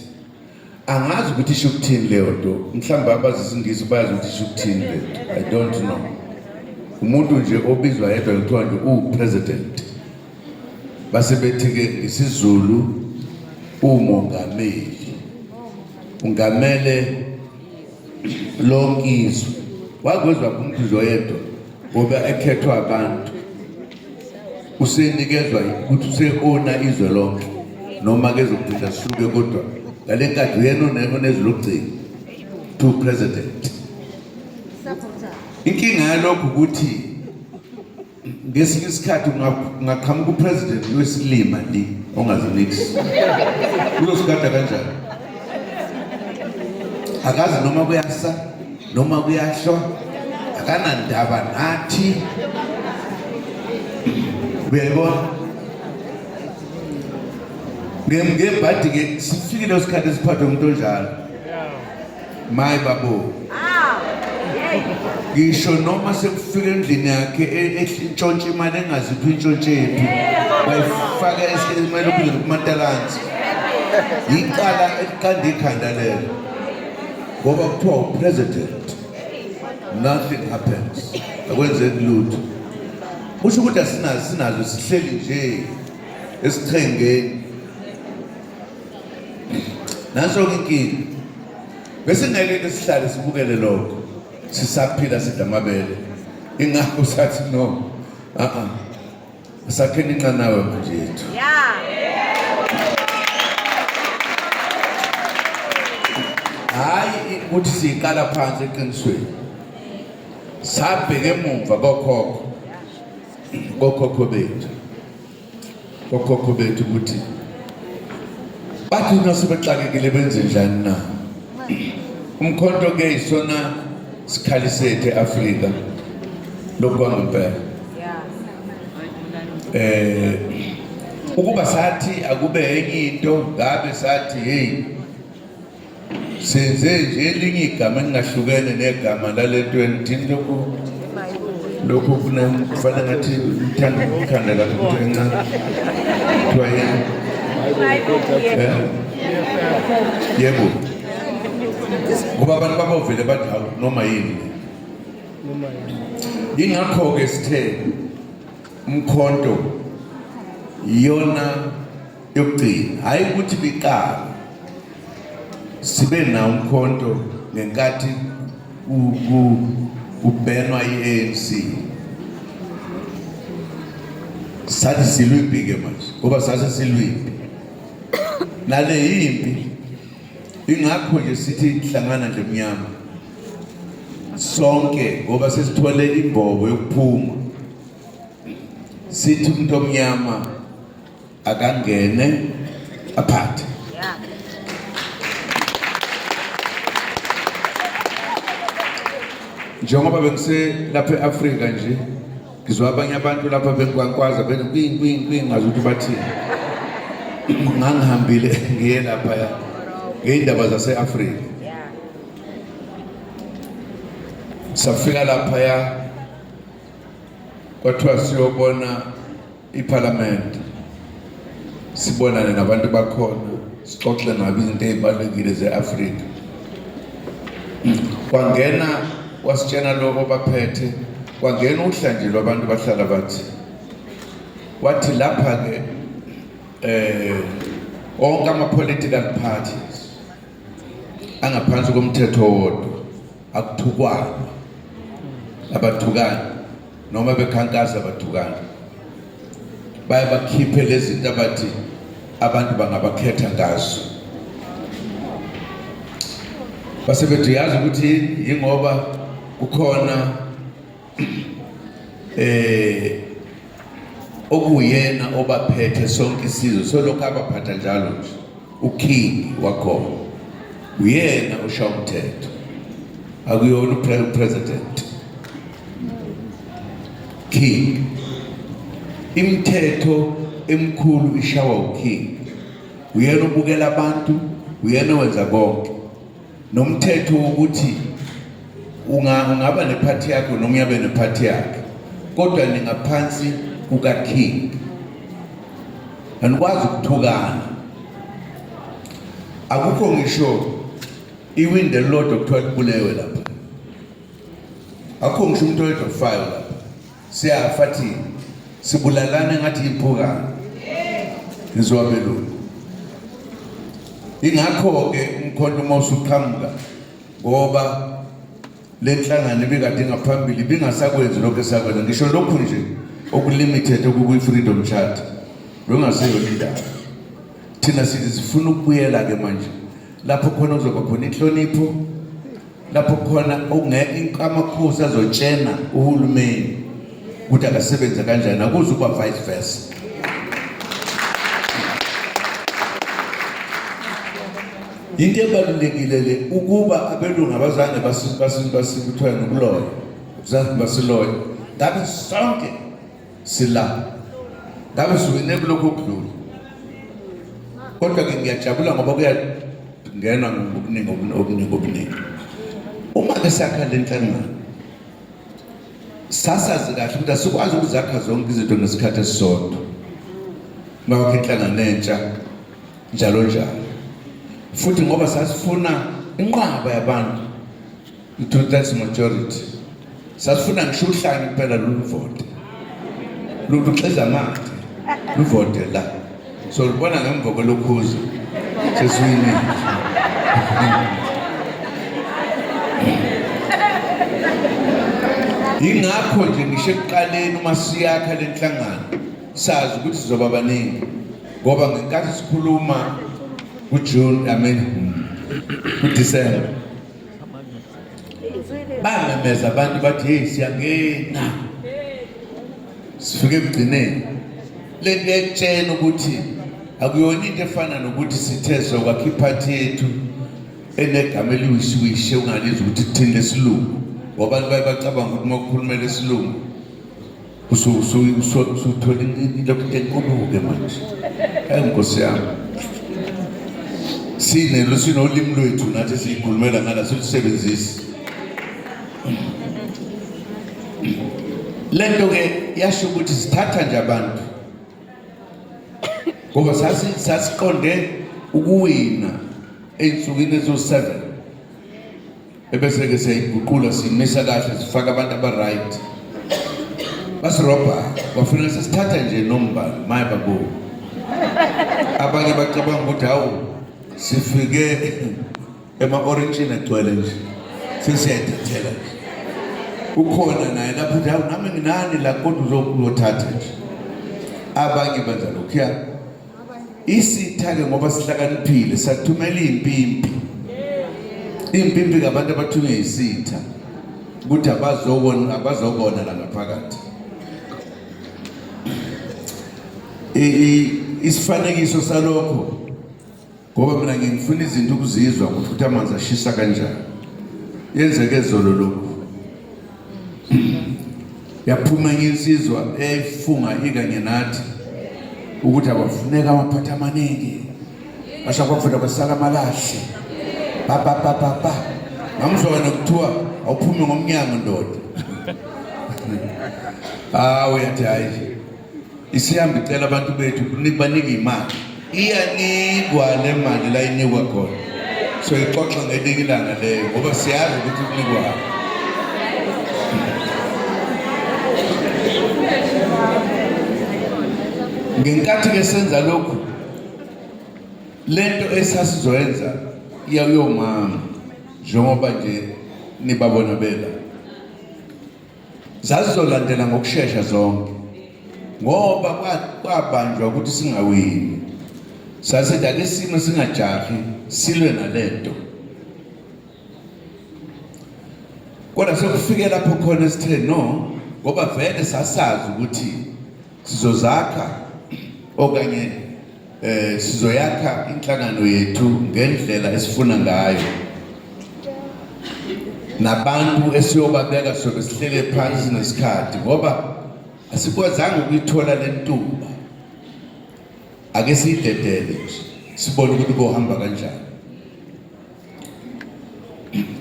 Angazi ukuthi isho ukuthini leyo nto, mhlawumbe abazi isiNgisi bayazi ukuthi isho ukuthini le nto. I don't know. Umuntu nje obizwa yedwa kuthiwa nje uwupresident, base bethi-ke ngesiZulu umongameli, ungamele lonke izwe. Wakwezwa umuntu nje oyedwa, ngoba ekhethwa abantu, usenikezwa ukuthi use-owna izwe lonke, noma kezophinda sihluke, kodwa ngale nkathi uyena onezwi lokugcina to president. Inkinga yalokhu ukuthi ngesinye isikhathi ungaqhamuka upresident wesilima li ongazi nix, uzosigada kanjani? Akazi noma kuyasa noma kuyahlwa, akanandaba nathi. Uyayibona ngebhadi ke sifikile isikhathi esiphathwe umuntu onjalo. Maye babo, ngisho noma sekufika endlini yakhe entshontshe imali engaziphi, intshontshephi, bayifaka imali okuze kumantalansi. Icala eliqanda ikhanda lelo. Ngoba kuthiwa upresident nothing happens. Akwenzeki lutho. Kusho ukuthi asinazo sinazo sihleli nje esichengeni. Nanso ke inkinga. Bese ngeke sihlale sibukele lokho. Sisaphila sidla amabele. Ingakho sathi no. A-a. Sakheni inqanawe manje yethu. Yeah. Hayi ukuthi siqala phansi eqinisweni. Sabheke emumva kokhokho. Kokhokho bethu. Kokhokho bethu ukuthi bathi nasebexakekile benze njani na? Umkhonto ke isona sikhali sethu eAfrika lokwangempela. Yeah. Eh ukuba sathi akube enye into ngabe sathi hey senze nje elinye igama elingahlukene negama lalento enithini lokhu lokhu kufana ngathi uthanda ukukhanda lapho ukuthi encane kuthiwa yini yebo ngoba abantu babovele bathi hawu noma yini. Ingakho-ke sithe umkhonto iyona yokugcina, hhayi ukuthi biqala sibe nawo umkhonto ngenkathi kubhenwa i-ANC. Sathi silwa impi-ke manje ngoba sase silwa impi nale impi. Ingakho nje sithi hlangana nje mnyama sonke ngoba sesithole imbobo yokuphuma. Sithi umuntu omnyama akangene aphathe. Yeah. Njengoba bengise lapha eAfrika nje ngizwa abanye abantu lapha benkwankwaza bethi kwing kwing kwing ngazi ukuthi bathini. Ngangihambile ngiye lapha ngeyindaba zaseAfrika. Yeah. Safika lapha kwathiwa siyobona iParliament, sibonane nabantu bakhona, sixoxe nabo izinto ezibalulekile zeAfrika. Kwangena wasitshena lokho baphethe, kwangena uhla nje lwabantu bahlala bathi wathi lapha ke onke ama political parties angaphansi komthetho owodwa akuthukwana, abathukani noma bekhankasa abathukani, baye bakhiphe lezi zinto abathi abantu bangabakhetha ngazo. Base bethi yazi ukuthi yingoba kukhona okuyena obaphethe sonke isizwe, solokhu abaphatha njalo nje uking wakhona uyena oshaya umthetho, akuyona upresident king. Imithetho emikhulu ishawa uking, uyena obukela abantu, uyena owenza konke. Nomthetho wokuthi ungaba nephathi yakho noma uyabe nephathi yakhe, kodwa ningaphansi kuka king, anikwazi ukuthukana. Akukho ngisho iwindi elilodwa kuthiwa libulewe lapha, akukho ngisho umuntu oyedwa ofayo lapha. Siyafa thina, sibulalana ngathi impukane ngizwabelungu. Ingakho-ke umkhonto uma usuqhamuka, ngoba le nhlangano ibikade ingaphambili ibingasakwenzi lokho esakwenza, ngisho lokhu nje okulimited okukwi-Freedom Charter bekungaseyona indaba. Thina sithi sifuna ukubuyela-ke manje lapho khona kuzoba khona inhlonipho, lapho khona amakhosi azotshena uhulumeni ukuthi akasebenze kanjani, akuzukuba vice versa. Into ebalulekile le ukuba abelungu abazange kuthiwa nokuloya, abazange basiloye, ngabe sonke sila, ngabe siwine kulokhu okudlula. Kodwa-ke ngiyajabula ngoba kuyangenwa ngokuningi okuningi okuningi. Uma-ke sakha le nhlangano, sasazi kahle ukuthi asikwazi ukuzakha zonke izinto ngesikhathi esisodwa. Ngakho inhlangano entsha njalo njalo. Futhi ngoba sasifuna inqwaba yabantu, i-two-thirds majority, sasifuna ngisho uhlanye impela loluvote, luluxiza amathe luvote la. So lubona ngemva kwelokhuza sesiwinile. Yingakho nje ngisho ekuqaleni uma siyakha le nhlangano sazi ukuthi sizoba baningi, ngoba ngenkathi sikhuluma kuJune, I mean kuDecember, bamemeza abantu bathi hey, siyangena, sifike ekugcineni. Lento iyakutshela ukuthi akuyona into efana nokuthi sithe sokwakha iphathi yethu enegama eliwishiwishe ungalizwa ukuthi kuthini lesilungu, ngoba abantu baye bacabanga ukuthi uma kukhulumela isilungu usuthola into enkulu-ke manje. Hayi nkosi yami, sinolimi lwethu nathi esiyikhulumela ngala, silusebenzisi lento ke. Yasho ukuthi sithatha nje abantu ngoba sasiqonde ukuwina ey'nsukwini eziwu-7, ebese-ke siyayiguqula, siyimisa kahle, sifake abantu aba-right. Basirobha, kwafuneka sesithatha nje nombani maye babo. Abanye bacabanga ukuthi hawu, sifike ema-orintshini agcwele nje, sesiyayithathela nje. Ukhona naye lapho uthi hawu, nami nginani la, kodwa uzothatha nje. Abanye benza lokhuya. Isitha-ke, ngoba sihlakaniphile, sathumela iy'mpimpi. Iy'mpimpi ngabantu abathunywe yisitha ukuthi abazobona, abazobona la ngaphakathi. Isifanekiso salokho, ngoba mina ngifuna izinto ukuzizwa ukuthi amanzi ashisa kanjani. Yenzeke zolo lokhu, yaphuma enye insizwa eyayifunga ikanye nathi ukuthi abafuneka amaphathi amaningi, basho kwavula kwasala amalahle, ba ba ba ba ba. Ngamuzwa wena kuthiwa awuphume ngomnyango ndoda. Hawu, yathi hayi, isihamba icela abantu bethu banike imali. Iyanikwa le mali la inikwa khona, so ixoxa ngelinye ilanga leyo, ngoba siyazi ukuthi kunikwa. Ngenkathi ke senza lokhu, lento esasizoyenza iyayomama, njengoba nje nibabona bela, zazizolandela ngokushesha zonke, ngoba kwabanjwa ukuthi singawini. Sasithi ake sime, singajahi, silwe nalento. Kodwa sekufike lapho khona esithe no, ngoba vele sasazi ukuthi sizozakha okanye sizoyakha inhlangano yethu ngendlela esifuna ngayo, nabantu esiyobabeka sobe sihlele phansi nesikhathi, ngoba asikwazanga ukuyithola lentuba. Ake siyidedele nje, sibone ukuthi kuhamba kanjani.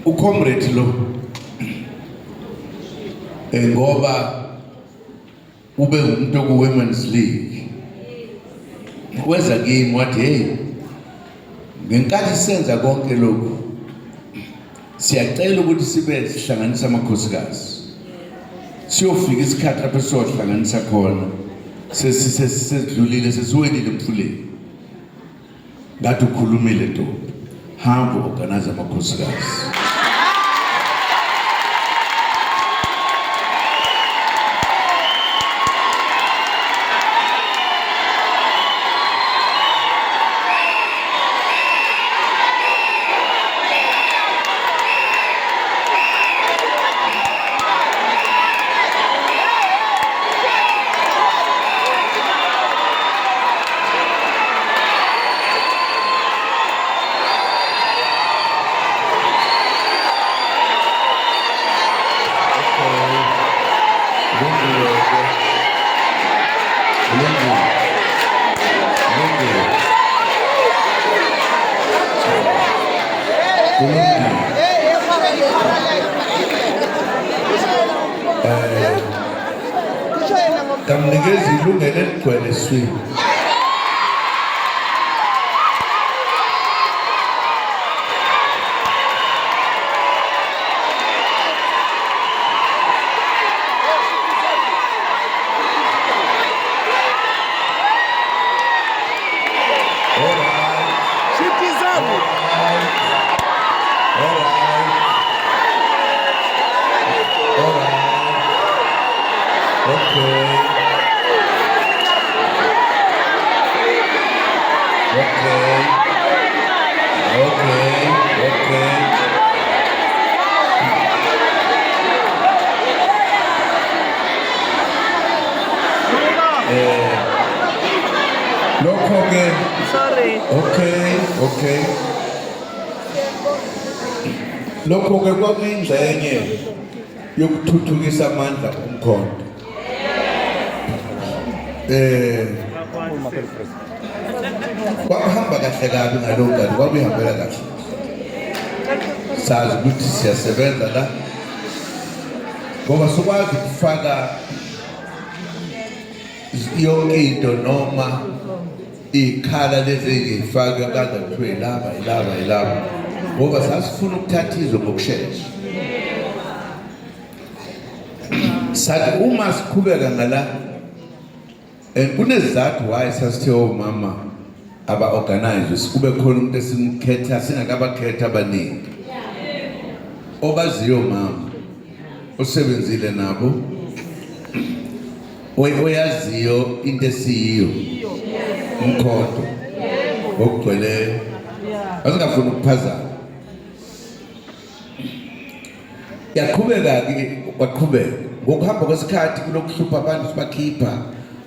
Ucomrade lo, ngoba ube umuntu oku Women's League, weza kimi wathi hey, ngenkathi senza konke lokhu, siyacela ukuthi sibe sihlanganisa amakhosikazi. Siyofika isikhathi lapho siyohlanganisa khona sesidlulile, sesiwelile emfuleni. Ngathi ukhulumile ntombi, hamba organize amakhosikazi. Kulungile-ke. Kulungile. Kulungile. Kulungile. Kamnikeza ilungelo eligcwele eswini. Okay. Okay. Okay. Okay. Eh lokho ke. Sorry. Okay, okay. Lokho ke kwakuyingxenye yokuthuthukisa amandla omkhonto. Eh kwakuhamba kahle kabi ngalowo nkathi, kwakuyihambela kahle. Sazi ukuthi siyasebenza la ngoba sokwazi ukufaka yonke into noma ikhala lezi ngiyifaka kade kuthiwe yilaba yilaba yilaba, ngoba sasifuna ukuthatha izwe ngokushesha. Sathi uma siqhubeka ngala, and kunezizathu why sasithe omama aba-organize, kube khona umuntu esimkhetha singakabakhetha abaningi obaziyo mama osebenzile nabo oyaziyo into esiyiyo umkhonto ngokugcweleyo, asingafuni ukuphazama. Yaqhubeka-ke, kwaqhubeka ngokuhamba kwesikhathi kulokuhlupha abantu, sibakhipha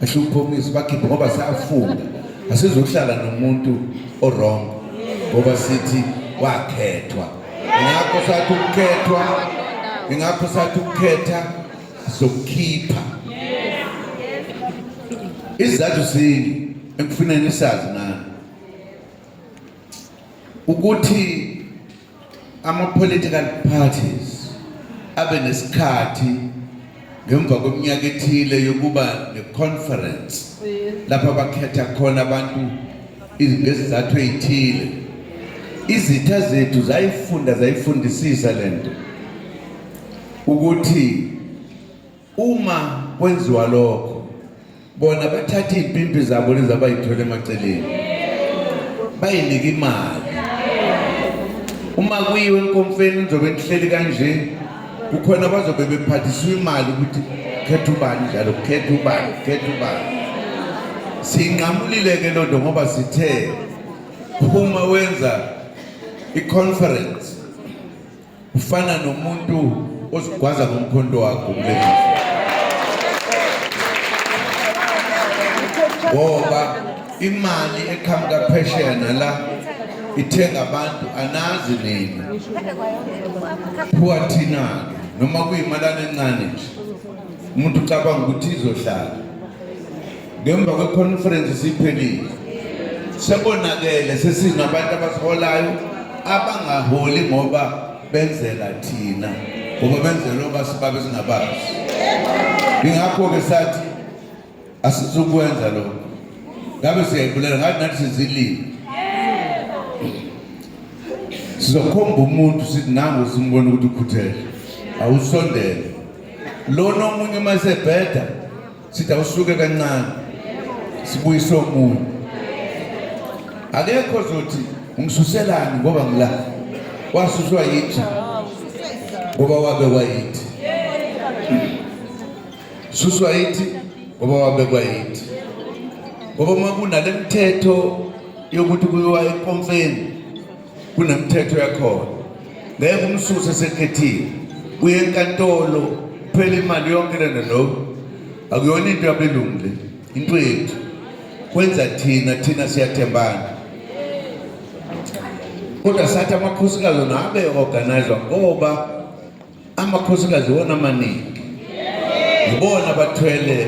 ahlupha omunye sibakhipha ngoba safunda asizukuhlala nomuntu o-wrong ngoba sithi wakhethwa. Ingakho sathi ukukhethwa, ingakho sathi ukukhetha sokukhipha. Isizathu sini ekufuneni isazi nani ukuthi ama-political parties abe nesikhathi ngemva kweminyaka ethile yokuba ne-conference lapho bakhetha khona abantu ngezizathu ey'thile. Izitha zethu zayifunda zayifundisisa lento ukuthi uma kwenziwa lokho bona bathatha iy'mpimpi zabo lezi abayithole emaceleni bayinike imali. Uma kuyiwe enkomfeni nizobe nihleli kanje, kukhona abazobe bephathiswa imali ukuthi khetha ubani njalo, khetha ubani, khetha ubani. Siyinqamulile-ke loo nto ngoba sithe uma wenza i-conference ufana nomuntu ozigwaza ngomkhonto wakho kulezi, ngoba imali eqhamuka phesheya nala ithenga abantu, anazi nini phuwa thina-ke noma kuyimalana encane nje umuntu ucabanga ukuthi izohlala. Ngemva kwe-conference siphelile, sekonakele, sesinabantu abasiholayo abangaholi ngoba benzela thina, ngoba benzela obasibabe singabazi. Ingakho-ke sathi asizukwenza lokho, ngabe siyayibulela ngathi nathi sizilile, sizokhomba umuntu sithi nangu, simbone ukuthi ukhuthele, awusondele. Lona omunye uma esebheda sithi awusuke kancane, sibuyise omunye. Akekho ozothi ungisuselani ngoba ngila wasuswa yithi, ngoba wabekwa yithi, suswa yithi ngoba wabekwa yithi. Ngoba uma kunale mthetho yokuthi kuyiwa enkomfeni, kunemithetho yakhona, ngeke umsuse sekhethiwe, uye enkantolo kuphela imali yonke lena. No, akuyona into yabelungu le, into yethu kwenza thina, thina siyathembana. Kodwa sathi amakhosikazi nabe organizwa ngoba amakhosikazi wona amaningi yibona abathwele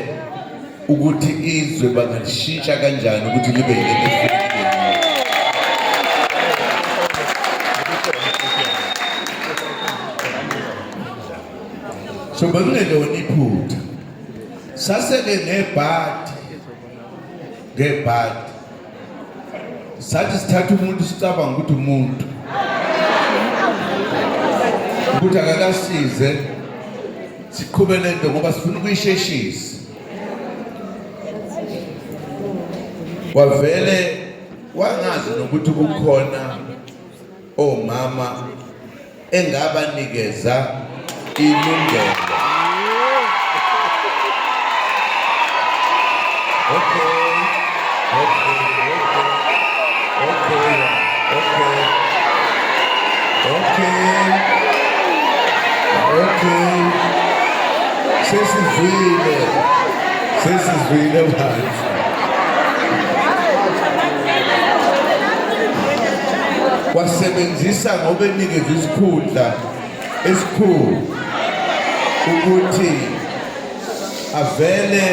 ukuthi izwe bangalishintsha kanjani ukuthi libe yilento efuna libe yiyo. So bekungelona iphutha, saseke ngebhadi ngebhadi sathi sithatha umuntu sicabanga ukuthi umuntu ukuthi akakasize siqhube lento ngoba sifuna ukuyisheshisa. Wavele wangazi nokuthi kukhona omama engabanikeza ilungelo. Sesizwile. Sesizwile manje. Wasebenzisa ngoba enikezwe isikhundla esikhulu ukuthi avele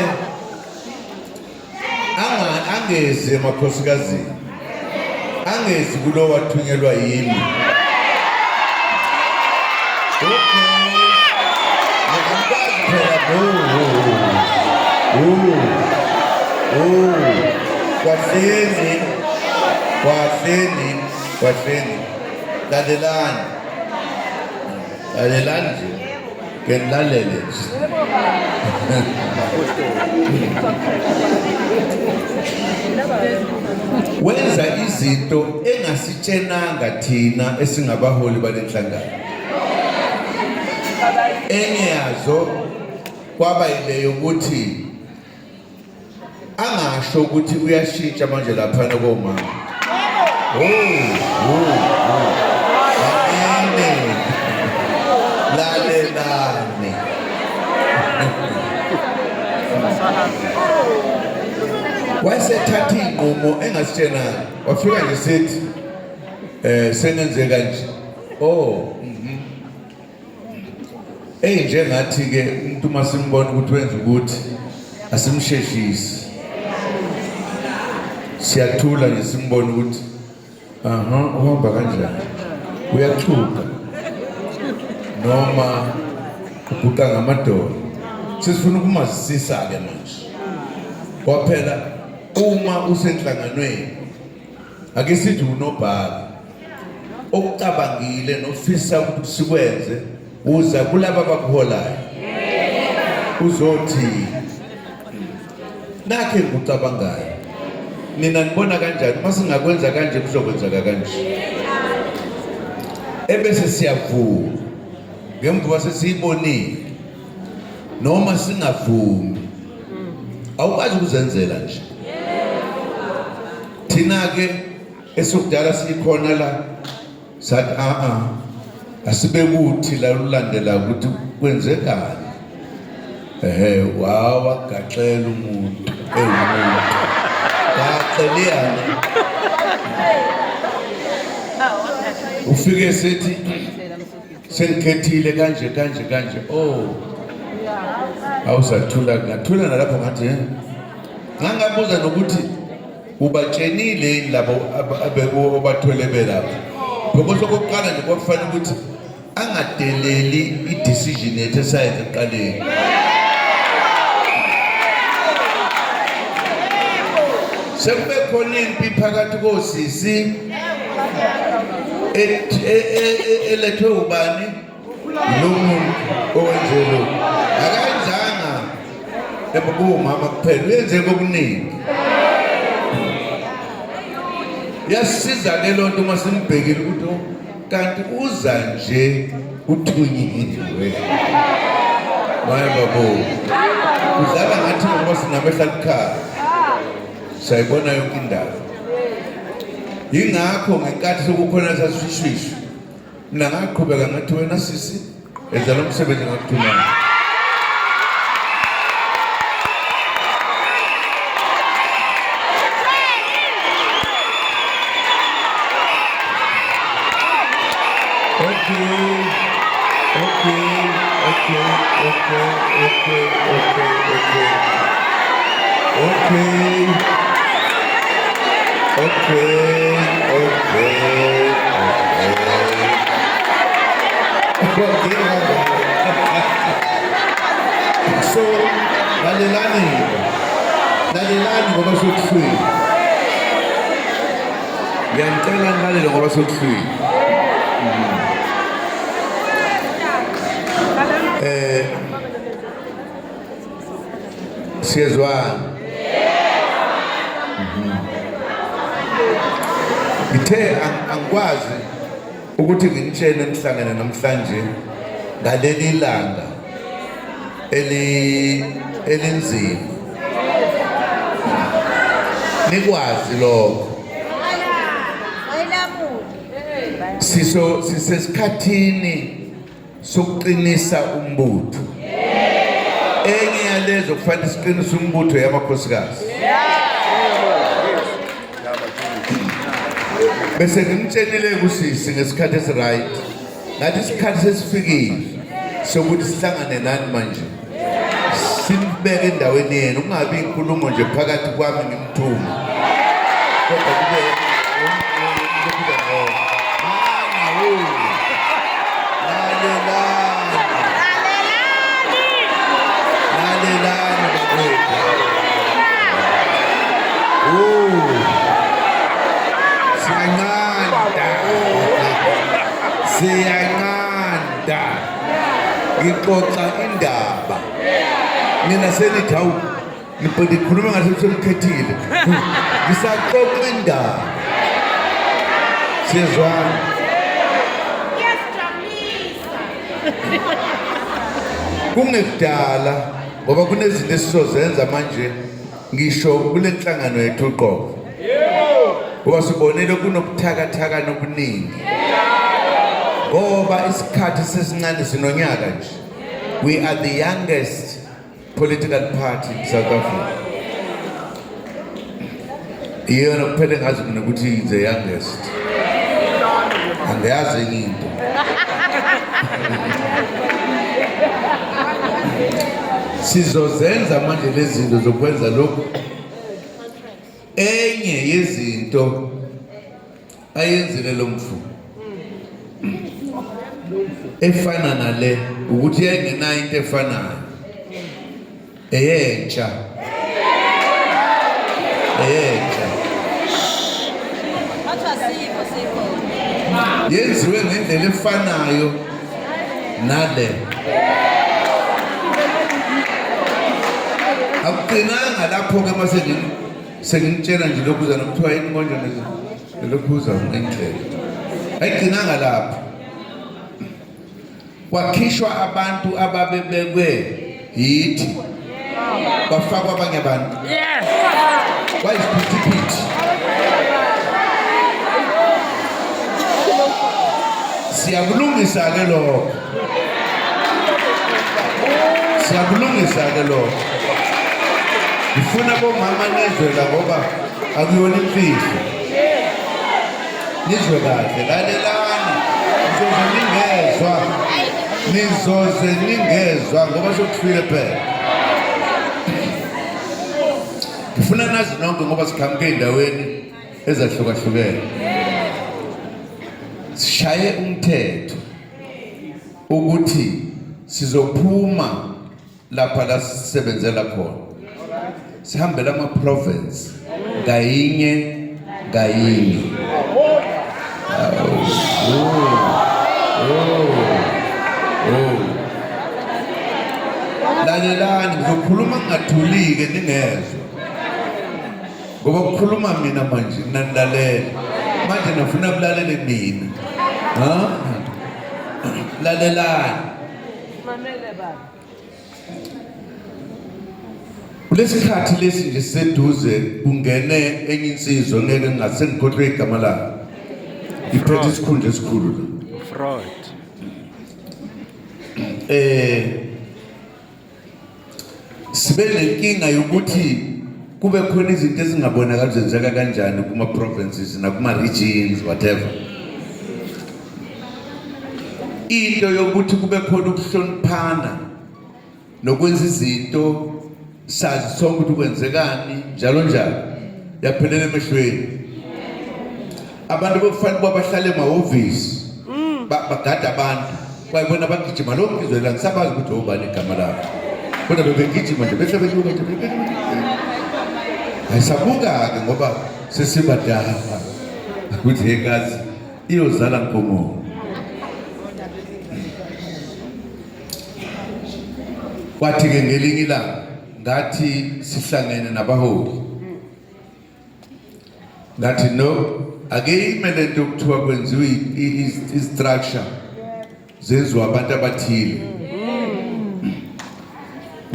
angezi emakhosikazini, angezi kulo wathunyelwa yimi. Okay, angikwazi phela. Oh, oh, kwahleni, kwahleni, kwahleni, lalelani, lalelani nje, ke nilalele nje. Wenza izinto engasitshenanga thina esingabaholi balenhlangano. Enye yazo kwaba ile yokuthi angasho ukuthi uyashintsha manje laphana komama. Oh. Amene. Lalelani. Wayesethatha iy'nqumo engasitshenanga, wafika nje sethi senenze kanje. Oh, Eyi, njengathi-ke umuntu uma simbona ukuthi wenza ukuthi asimsheshisi, siyathula nje simbone ukuthi aha, uhamba kanjani, uyaxhuga noma uguqa ngamadolo. Sesifuna ukumazisisa-ke manje. Kwaphela uma usenhlanganweni, ake sithi unobhala okucabangile nofisa ukuthi sikwenze, uza kulaba abakuholayo uzothi nakhe ngikucabangayo, nina nibona kanjani? Uma singakwenza kanje kuzokwenzeka kanje. Ebese siyavuma ngemva sesiyibonile noma singavumi. Awukwazi ukuzenzela nje. Thina-ke esokudala sikhona la sathi a asibe kuthi la lulandela ukuthi kwenzekani. Ehe, wawagaxela umuntu ewumuntu gaxeliyana, ufike sethi sengikhethile kanje kanje kanje. Oh, awusathula, ngathula nalapho ngathi ngangabuza nokuthi ubatshenile yini labo obathwele belapha, because okokuqala nje kwakufanele ukuthi angadeleli i-decision yethu esayenza ekuqaleni. Sekube khona impi phakathi kosisi elethwe ubani, lo muntu owenze lokhu. Akayenzanga ekuwumama kuphela, uyenze kokuningi. Yasisiza ke loo nto uma simbhekile ukuthi oh, kanti uza nje uthunyiwe. Maye babo, udlala ngathi ngoba sinamehla likhaya, siyayibona yonke indawo. Yingakho ngenkathi sekukhona sasishishwishu, mina ngaqhubeka ngathi wena sisi enza lo msebenzi ngakuthumela. Okay. So lalelani, lalelani ngoba sekuhlwile. Ngiyanicela nilalele ngoba sekuhlwile. Siyezwana. Ngithe angikwazi ukuthi nginitshele nihlangene namhlanje ngaleli langa elinzima, nikwazi lokho. Siso sisesikhathini sokuqinisa umbutho. Enye nalezo kufanele siqinise umbutho yamakhosikazi. Bese ngimtshelile kusisi ngesikhathi esiright. Ngathi isikhathi sesifikile sokuthi sihlangane nani manje. Sinibeke endaweni yenu kungabi inkulumo nje phakathi kwami ngimthuma. Kodwa kube Lalelani bakwethu. Oh. Siyanqanda. Siyanqanda. Ngixoxa indaba. Nina senithi hawu ngikhuluma ngathi semkhethile. Ngisaxoxa indaba. Siyezwana. Kungekudala ngoba kunezinto esizozenza manje ngisho kule nhlangano yethu uqobo. Ngoba sibonile kunobuthakathaka nobuningi. Ngoba isikhathi sesincane sinonyaka nje. We are the youngest political party in South Africa. Iyona kuphela engazi mina ukuthi the youngest. Angiyazi enye into. Sizozenza manje lezi zinto zokwenza lokhu. Enye yezinto ayenzile lo mfo efana nale ukuthi yayingenayo into efanayo eyentsha eyentsha yenziwe ngendlela efanayo nale. Akugcinanga lapho-ke mase sengimtshela nje lokhuza nokuthiwa yini konje nelokhuza ngendlela. Ayigcinanga lapho. Kwakhishwa abantu ababebekwe yithi kwafakwa abanye abantu. Kwayisiphithiphithi. Siyakulungisa-ke lokho. Siyakulungisa-ke lokho. Ngifuna bomama nizwe la ngoba akuyona imfihlo. Nizwe kahle, lalelani. Nizoze ningezwa. Nizoze ningezwa ngoba sokufile phela. Ngifuna nazi nonke ngoba siqhamuke ey'ndaweni ezahlukahlukene. Sishaye umthetho ukuthi sizophuma lapha la sisebenzela khona sihambele ama-province ngayinye ngayinye. Oh, oh. Lalelani, ngizokhuluma ngingathuli-ke ningezwa ngoba kukhuluma mina manje nanilalela manje nafuna kulalele mina. Ha? Lalelani. Kulesikhathi lesi nje seduze kungene enye insizwa ngeke ngingase ngikhohlwe igama layo. Iphethe isikhundla esikhulu la. Fraud. Sibe nenkinga yokuthi kube khona izinto ezingabonakali zenzeka kanjani kuma provinces nakuma regions whatever. Into yokuthi kube khona ukuhloniphana nokwenza izinto sazi sonke ukuthi kwenzekani njalo njalo yaphelela emehlweni. Abantu bekufanele ukuba bahlale emahhovisi bagade abantu bayibona bagijima lonke izwe la ngisabazi ukuthi obani igama labo kodwa bebegijima nje behle benyuka nje ayisabuka-ke ngoba sesibadala ukuthi hekazi iyozala nkomo. Kwathi-ke ngelinye ilanga ngathi sihlangene nabaholi ngathi no, ake ime le nto kuthiwa kwenziwe i-structure zenziwa abantu abathile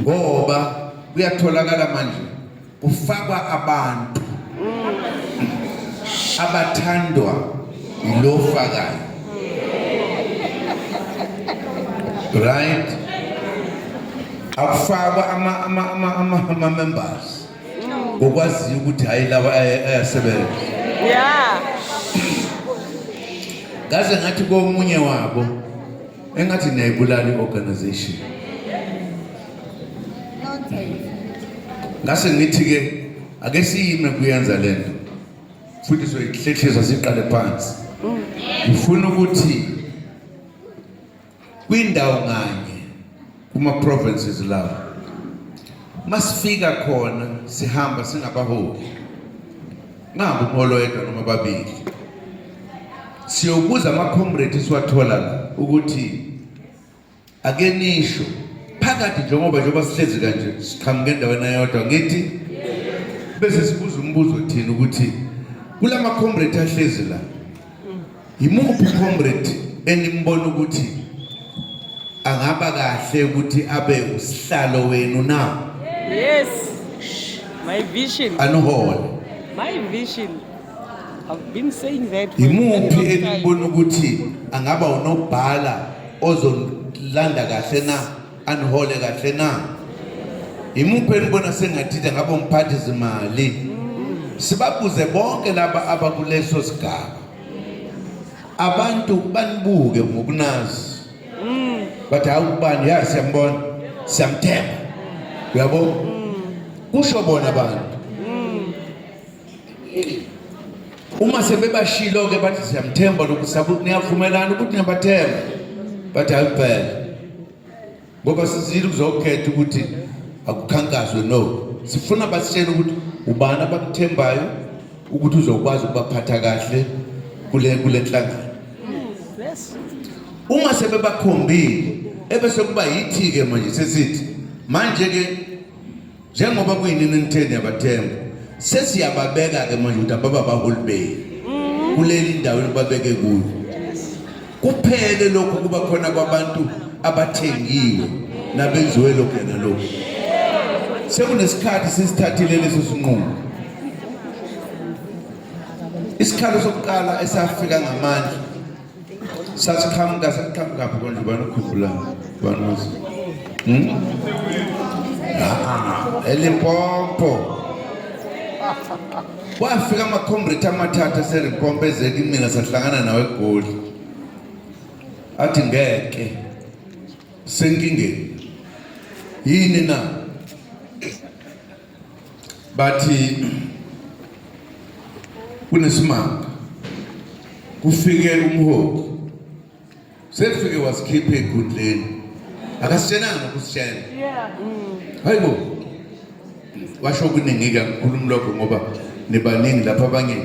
ngoba kuyatholakala manje kufakwa abantu abathandwa yilofakayo, right? Akufakwa ama ama ama ama, ama members ngokwaziyo ukuthi hayi lawa ayasebenza. Yeah. Ngaze ngathi komunye wabo engathi niyayibulala i-organization. Ngase ngithi ke ake siyime kuyenza lento futhi soyihlehlisa siqale phansi. Ngifuna ukuthi kwindawo nganye kuma provinces lawo masifika khona sihamba singabaholi ngambi umholo oyedwa noma babili siyobuza ama-comrade esiwathola la ukuthi ake nisho phakathi njengoba njengoba sihlezi kanje siqhamuke endaweni eyodwa ngithi bese sibuza umbuzo thina ukuthi kulama comrade ahlezi la yimuphi comrade enimbona ukuthi angaba kahle ukuthi abe usihlalo wenu na? Yes. My vision. Anuhole. My vision. I've been saying that. Yimuphi enimbona ukuthi angaba unobhala ozolanda kahle na anihole kahle na? Yimuphi enibona sengathi angaba umphathi zimali? Sibabuze bonke laba abakuleso sigaba. Abantu banibuke ngokunazi. Bathi hawu ubani ya siyambona siyamthemba. Uyabo? Kusho bona abantu. Uma sebebashilo ke bathi siyamthemba lokhu sabu niyavumelana ukuthi niyabathemba. Bathi hayi kuphela. Ngoba sizile ukuzokhetha ukuthi akukhankaswe no. Sifuna basitshele ukuthi ubani abamthembayo ukuthi uzokwazi ukubaphatha kahle kule kule nhlangano. Yes. Uma sebebakhombile ebese kuba yithi ke manje sesithi manje ke njengoba kuyinini nitheni yabathemba sesiyababeka ke manje ukuthi ababa baholi benu kuleli ndawo enibabeke kuyo. Kuphele lokhu kuba khona kwabantu abathengiwe nabenziwe lokhu nalokhu. Sekunesikhathi sisithathile leso sinqumo. Isikhalo sokuqala esafika ngamandla sasiqhamuka sasiqhamuka phi konje ubani ukhumbula ubani wazi? Ah, eLimpopo. Kwafika ama-comrade amathathu aseLimpopo eze kimina sahlangana nawo eGoli. Athi ngeke senkingeni. Yini na? Bathi kunesimanga. Kufike umholi. Sefike wasikhipha ekhundleni. Akasitshenanga nokusitshela. Yeah. Hayibo. Washo kuningi ke ngikhuluma lokho ngoba nibaningi lapha abanye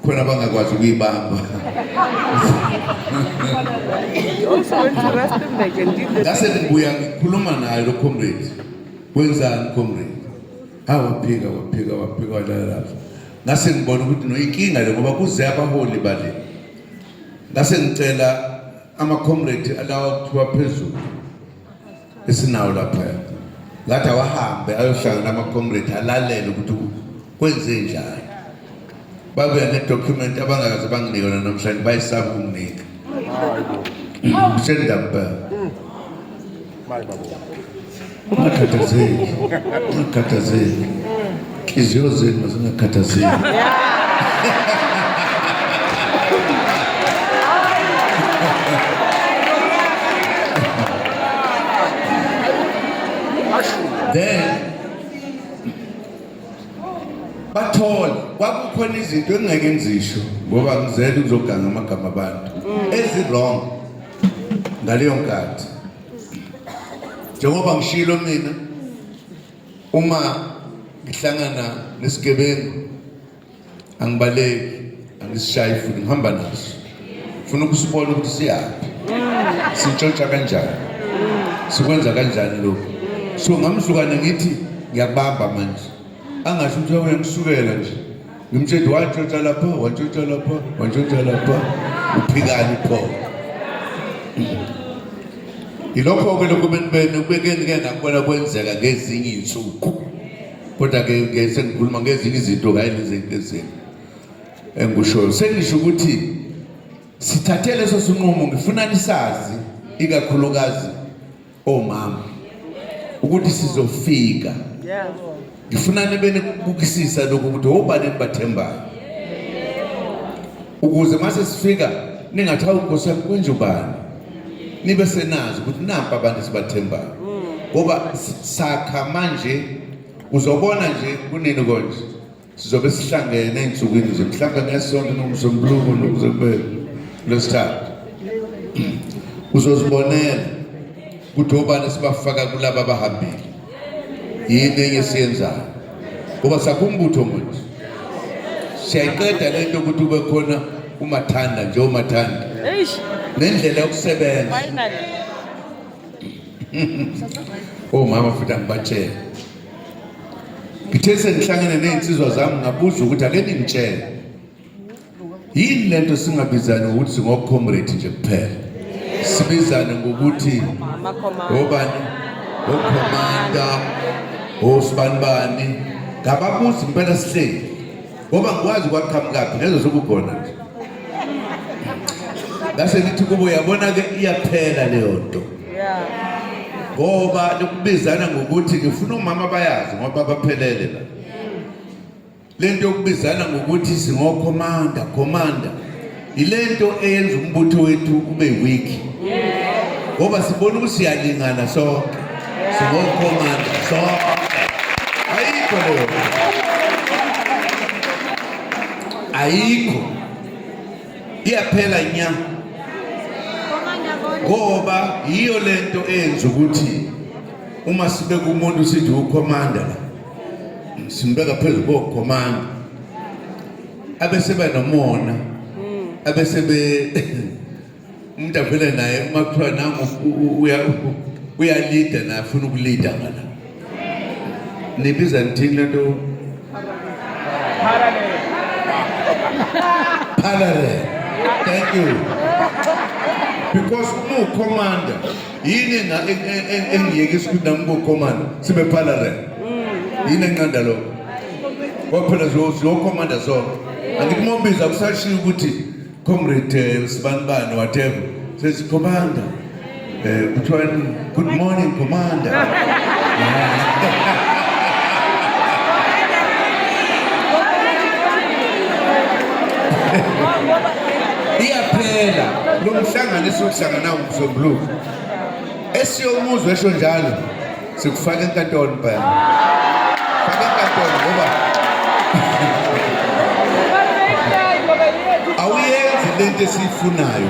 khona abangakwazi ukuyibamba. Also went to Rustenburg and did the Ngase ngibuya ngikhuluma naye lo comrade. Wenzani comrade? Ha waphika waphika waphika walala lapha. Ngase ngibona ukuthi no inkinga le ngoba kuze abaholi bale. Ngase ngicela ama comrade alawa kuthiwa phezulu esinawo lapha. Ngathi awahambe ayohlangana nama comrade alalele ukuthi kwenze njani. Babuya ne document abangakaze banginike yona namhlanje bayisaba ukunginika. Sendaba. Ungakhathazeki. Ungakhathazeki. Inhliziyo zenu zingakhathazeki. Then bathola kwakukhona izinto engingeke ngizisho ngoba ngizele ukuzoganga amagama abantu ezi wrong ngaleyo nkathi. Njengoba ngishilo mina uma ngihlangana nesigebengu angibaleki angisishayi futhi ngihamba naso. Funa ukusibona ukuthi siyaphi. Sintshontsha kanjani? Sikwenza kanjani lokhu? So ngamhlukana ngithi ngiyakubamba manje. Angasho ukuthi uyangisukela nje. Ngimtshela wantshontsha lapha, wantshontsha lapha, wantshontsha lapha. Uphikani pho? Yilokho ke lokho benibene kubekeni ke nakubona kwenzeka ngezinye izinsuku. Kodwa ke ke sengikhuluma ngezinye izinto hayi lezi ezinye. Engikushoyo sengisho ukuthi sithathe leso sinqumo ngifuna nisazi ikakhulukazi omama. Ukuthi sizofika. Yeah. Ngifuna nibe nikubukisisa lokhu ukuthi obani enibathembayo. Ukuze mase sifika ningathi hawu Nkosi yami kwenje ubani. Nibe senazi ukuthi nampa abantu esibathembayo. Ngoba sakha manje uzobona nje kunini konje. Sizobe sihlangene ey'nsukwini nje mhlawumbe ngesonto nomsombuluko nokuze kube lwesithathu. Uzozibonela ukuthi obani sibafaka kulaba abahambile. Yini enye esiyenzayo? Ngoba sakho umbutho manje. Siyayiqeda lento ukuthi ube khona umathanda nje umathanda. Eish. Nendlela yokusebenza. Finally. Omama futhi angibatshele. Ngithe sengihlangene nezinsizwa zami ngabuza ukuthi ake ningitshele. Yini lento singabizani ngokuthi singocomrade nje kuphela. Sibizane ngokuthi obani okhomanda osibanibani ngababuzi impela sihleli ngoba ngikwazi kwaqhamukaphi lezo zokukhona nje ngase ngithi kubo yabona-ke iyaphela leyo nto ngoba lokubizana ngokuthi ngifuna omama bayazi ngoba baphelele la lento yokubizana ngokuthi singokhomanda khomanda ilento eyenza umbutho wethu ube weak ngoba sibona ukuthi siyalingana sonke singokhomanda sonke ayikho leyo ayikho iyaphela nya ngoba yiyo lento eyenza ukuthi uma sibeka umuntu sithi ukhomanda la simbeka phezu kokhomanda abeseba nomona abesebe umuntu avele naye uma kuthiwa nangu uyalida naye afuna ukulida ngala nibiza nithini lento parallel thank you because uma ucommander yini engiyekisa ukuthi nami ngiwucommander sibe parallel yini enqanda lokho ngoba phela ziyokhomanda sonke angithi uma ubiza kusashiya ukuthi comrade sibanibani whatever says commander kuthiwa good morning commander. Iyaphela lo mhlangano esiwuhlangana ngomsombuluko esiyomuzwa esho njalo sikufaka enkantolo impela faka enkantolo ngoba awuyenzi lento esiyifunayo.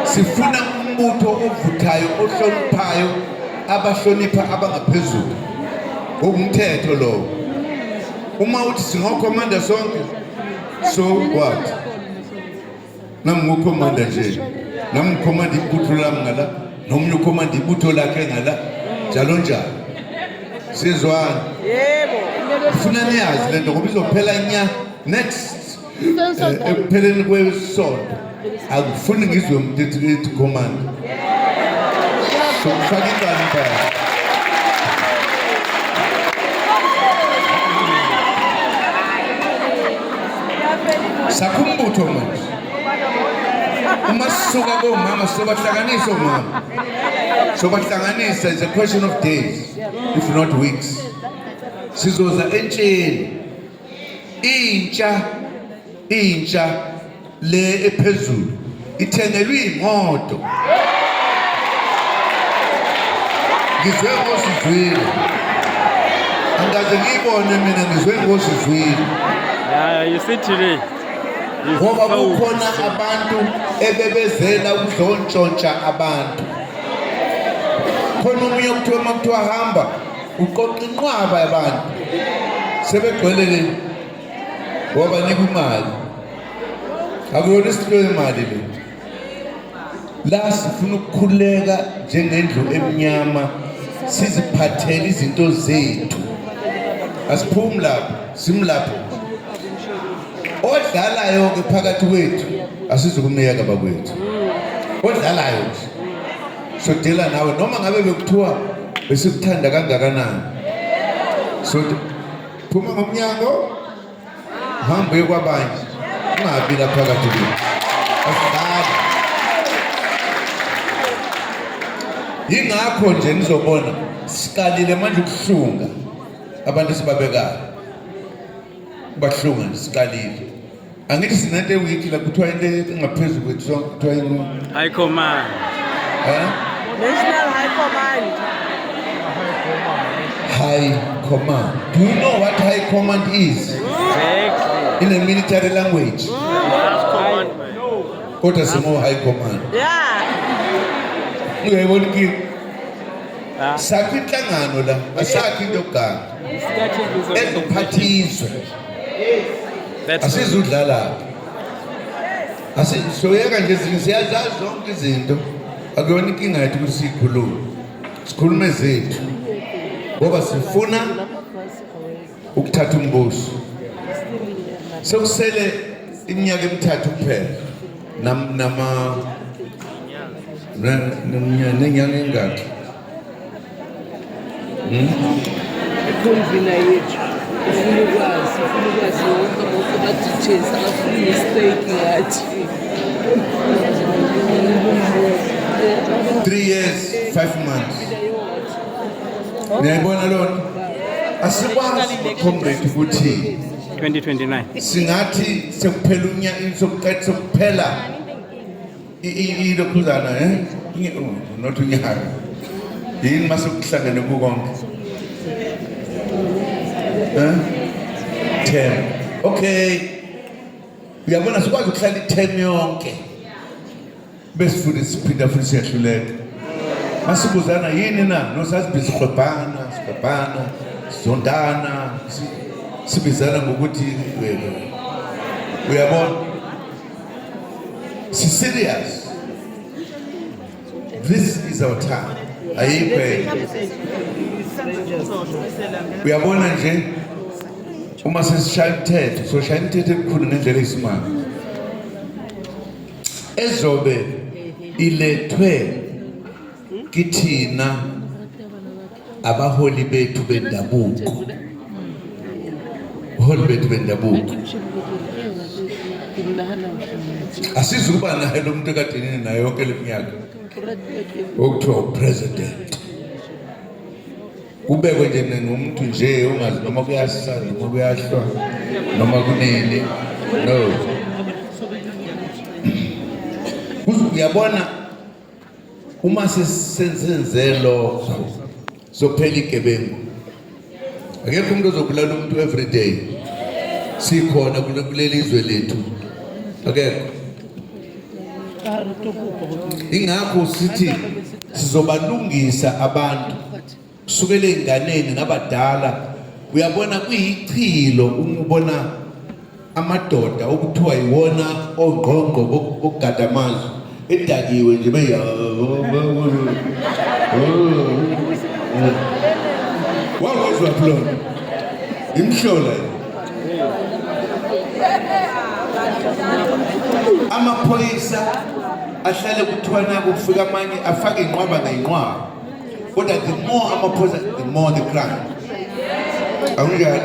Sifuna umbutho ovuthayo ohloniphayo abahlonipha abangaphezulu ngomthetho lowo. Uma uthi singokhomanda sonke so what? Nami ngukhomanda nje, nami ngikhomanda ibutho lami ngala, nomunye ukhomanda ibutho lakhe ngala, njalo njalo. Sizwana? Yebo. Funa niyazi lento ngoba izophela nya next ekupheleni kwesonto. Akufuni ngizwe umuntu ethi command. Sokufaka inkani impela. Sakho umbutho manje. Uma sisuka komama sobahlanganisa omama. Sobahlanganisa is a question of days if not weeks. Sizoza entsheni. Intsha intsha le ephezulu ithengelwe imoto. Ngizwe ngosizwile. Angaze ngiyibone mina ngizwe ngosizwile. Yeah, you see today. Ngoba kukhona abantu ebebezela ukuzontshontsha abantu. Khona omunye okuthiwa uma kuthiwa hamba uqoqa inqwaba yabantu sebegcwele le wabanika imali. Akuyona isilo imali le. La sifuna ukukhuleka njengendlu emnyama siziphathele izinto zethu. Asiphumi lapho, simlapho. Odlalayo ke phakathi kwethu asizukumyeka bakwethu. Odlalayo nje. Sodela nawe noma ngabe bekuthiwa besikuthanda kangakanani. So phuma ngomnyango hamba uye kwabanye ungabi la phakathi kwethu. Asidlali. Yingakho nje nizobona siqalile manje ukuhlunga abantu esibabekayo. Bahlunga nje siqalile. Angithi sinento ewiki la kuthiwa into engaphezulu kwethu sonke kuthiwa yini? High command. Eh? National High Command. High command. Do you know what high command is? Exactly. In a military language. Kodwa singo high command. Yeah. Uyayibona inkinga? Ah. Sakho inhlangano la, asakho into yokuganga. Starting this organization. Ezophatha izwe. That's Asizudlala. Asisoyeka nje izinto siyazazi zonke izinto. Akuyona inkinga yethu ukuthi siyikhulume. Sikhulume zethu. Ngoba sifuna ukuthatha umbuso. Sekusele iminyaka emithathu kuphela. Nam nama nenyanga engakhi? I-convener yethu ufuna ukwazi, ufuna ukwazi wonke wonke ama-details, akafuni mistake ngathi. 3 years 5 months. Niyayibona loo nto? Asikwazi comrade ukuthi 2029. singathi sekuphela unyaka sokuqeda sekuphela ilokhuzana eh oh, not unyaka yini mase kuhlangene kukonke eh term. Okay, uyabona sikwazi ukuhlala i-term yonke bese futhi siphinda futhi siyahluleka. Masibuzana yini na nosazibhizi sikhwebhana sikhwebhana sizondana sibizana ngokuthi uyabona si serious. This is our time. Ayikho enye. Uyabona nje uma sesishaya imithetho, soshaya imithetho emikhulu ngendlela eyisimanga ezobe ilethwe kithina abaholi bethu bendabuko, uholi bethu bendabuko. Asizukuba naye lo muntu ekade naye yonke le minyaka okuthiwa upresident, kubekwe nje nomuntu nje ongazi noma kuyasa noma kuyahlwa noma kunini. No, uyabona uma sesenze lokho sophela igebengu, akekho umuntu ozobulala umuntu every day sikhona kuleli zwe lethu, akekho. Ingakho sithi sizobalungisa abantu kusukela ey'nganeni nabadala. Uyabona kuyichilo uma ubona amadoda okuthiwa yiwona ongqongqo bokugada amazwe edakiwe nje beya wawezwa philona imhlola. Amaphoyisa ahlale kuthiwa nako kufika amanye afake inqwaba ngayinqwaba, kodwa the more amaphoyisa the more the crime. Akunjalo?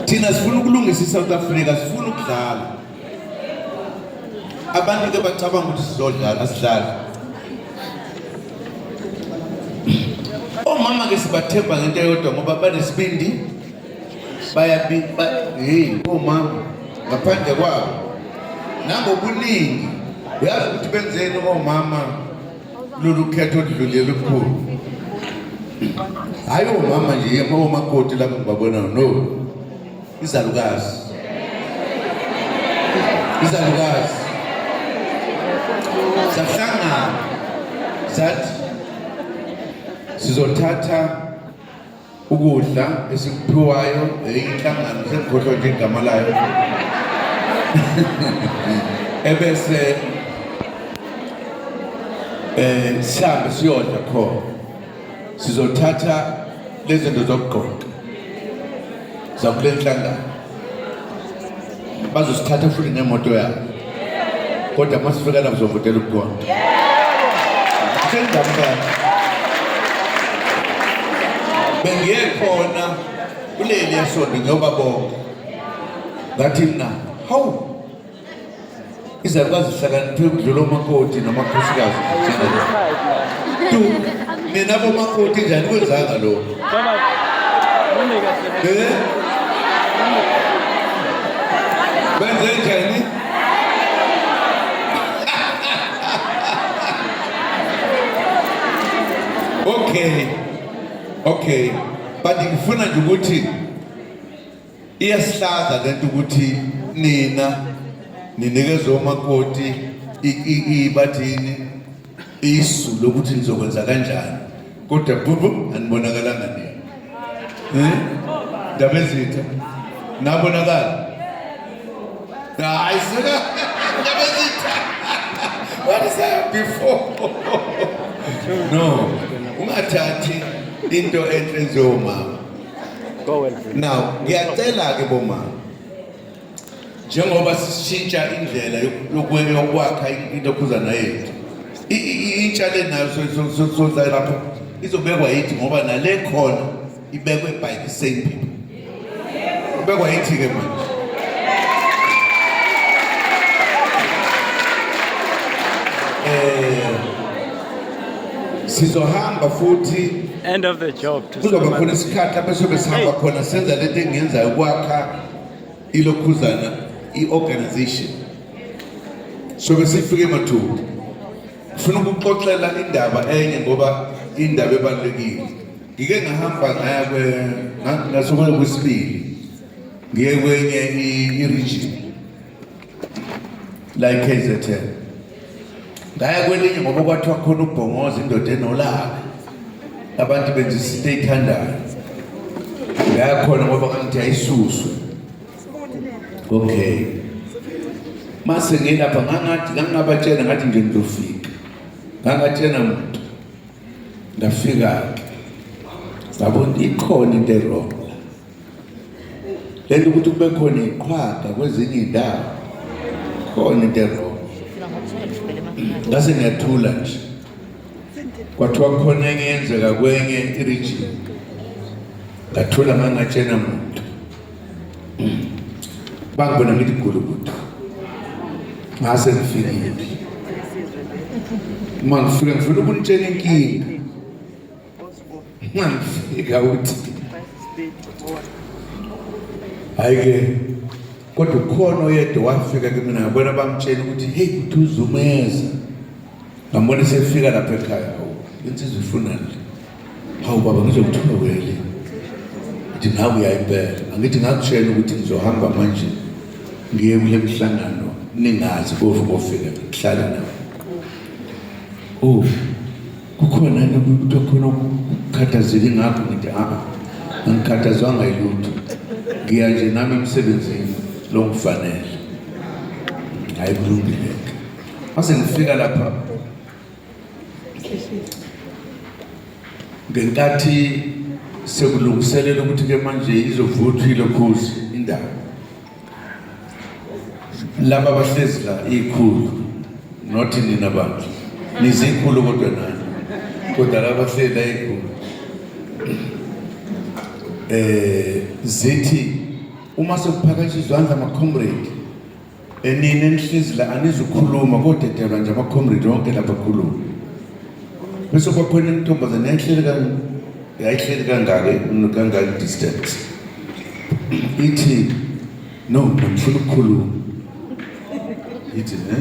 Thina sifuna ukulungisa i-South Africa, sifuna ukudlala. Abantu ke bacabanga ukuthi sizodlala, asidlali. Omama ke sibathemba ngento eyodwa ngoba banesibindi, bayabi hey omama ngaphandle kwabo nangobuningi. Uyazi ukuthi benzeni omama lolu khetho oludlulile olukhulu? Hayi omama nje omakoti lapho ngibabona, no, izalukazi, izalukazi sahlangana sathi sizothatha ukudla esikuphiwayo inhlangano, sengikhohlwa nje igama layo, ebese sihambe siyodla khona. Sizothatha lezi zinto zokugqoka zakule nhlangano, bazosithatha futhi nemoto yabo, kodwa uma sifika lapho sizovotela ubukhona. Sengidamukela bengiye khona kuleli yasonto ngiyobabonga, ngathi mina hawu. Izalukazi zihlakaniphe ukudlula omakoti namakhosikazi. Satisfied now. Tu nina bomakoti njani kwenzanga lokho? Baba, mume kahle. Eh? Benze njani? Okay. Okay. But ngifuna nje ukuthi iyasihlaza lento ukuthi nina ninikeze omakoti bathini isu lokuthi nizokwenza kanjani kodwa bubu anibonakalanga nina. Eh? Ndaba ezitha. Nabonakala. Hayi sika. Ndaba ezitha. What is that before? No. Ungathathi into enhle enziwe umama. Go well, bro. Now, ngiyacela ke bomama. Njengoba sishintsha indlela yokwakha intokhuzana yethu. Intsha le nayo soza lapho izobekwa yithi ngoba nale khona ibekwe by the same people. Ibekwa yithi ke manje. Sizohamba futhi End of the job to kuzoba some khona others. isikhathi lapho sobe sihamba khona senza lento engiyenzayo ukwakha ilokhuzana i-organization sobe sifike emathupha. Ngifuna ukuxoxela indaba enye ngoba indaba ebalulekile. Ngike ngahamba ngaya ngasuka kwesibili ngiye kwenye i-region la e-KZN. Ngaya kwelinye ngoba kwathiwa khona ubhongoza indoda enolaka, abantu benza isinto eyithandayo. Ngaya khona ngoba ngangithi ayisuswe. Okay, mase ngilapha ngangathi ngangabatshela ngathi nje ngizofika, ngangatshena muntu. Ngafika-ke ngabona ikhona into e-wrong la, lento ukuthi kube khona iqhwaga kwezinye iy'ndawo, khona into e-wrong. Ngase ngiyathula nje. Kwathiwa khona enye yenzeka kwenye i-region, ngathula ngangatshena muntu. Bangibona ngithi gulukudu. Ngase ngifikile, uma ngifika ngifuna ukunitshela inkinga. Uma ngifika uthi hhayi-ke, kodwa ukhona oyedwa wafika kimina, ngabona bamtshela ukuthi heyi, kuthi uzumeza. Ngambona esefika lapha ekhaya. Hawu, insizwa ifunani le? Hawu baba, ngizokuthuka wele. Ngithi nawe uyayimpela, angithi ngakutshela ukuthi ngizohamba manje ngiye kule mhlangano ningazi kofika ngihlale nawe. Oh, kukhona ukuthi khona ukukhathazeka ngakho? Ngithi a angikhathazwanga yilutho, ngiya nje nami emsebenzini lo ngifanele. Hayi, kulungile-ke. Mase ngifika lapha ngenkathi sekulungiselela ukuthi-ke manje izovuthwa ilokhuzi indaba, laba abahlezi la ikhulu, not nina bantu nizikhulu, kodwa nani, kodwa laba abahlezi la ikhulu zithi uma sekuphakanyiswa izandla ama-comrade, enini enihlezi la anizukhuluma, kodedelwa nje ama-comrade wonke lapha khuluma. Bese kwakhona intombazane yayihleli kangaka kangaka distance, ithi no, mina ngifuna ukukhuluma. Ithi ne,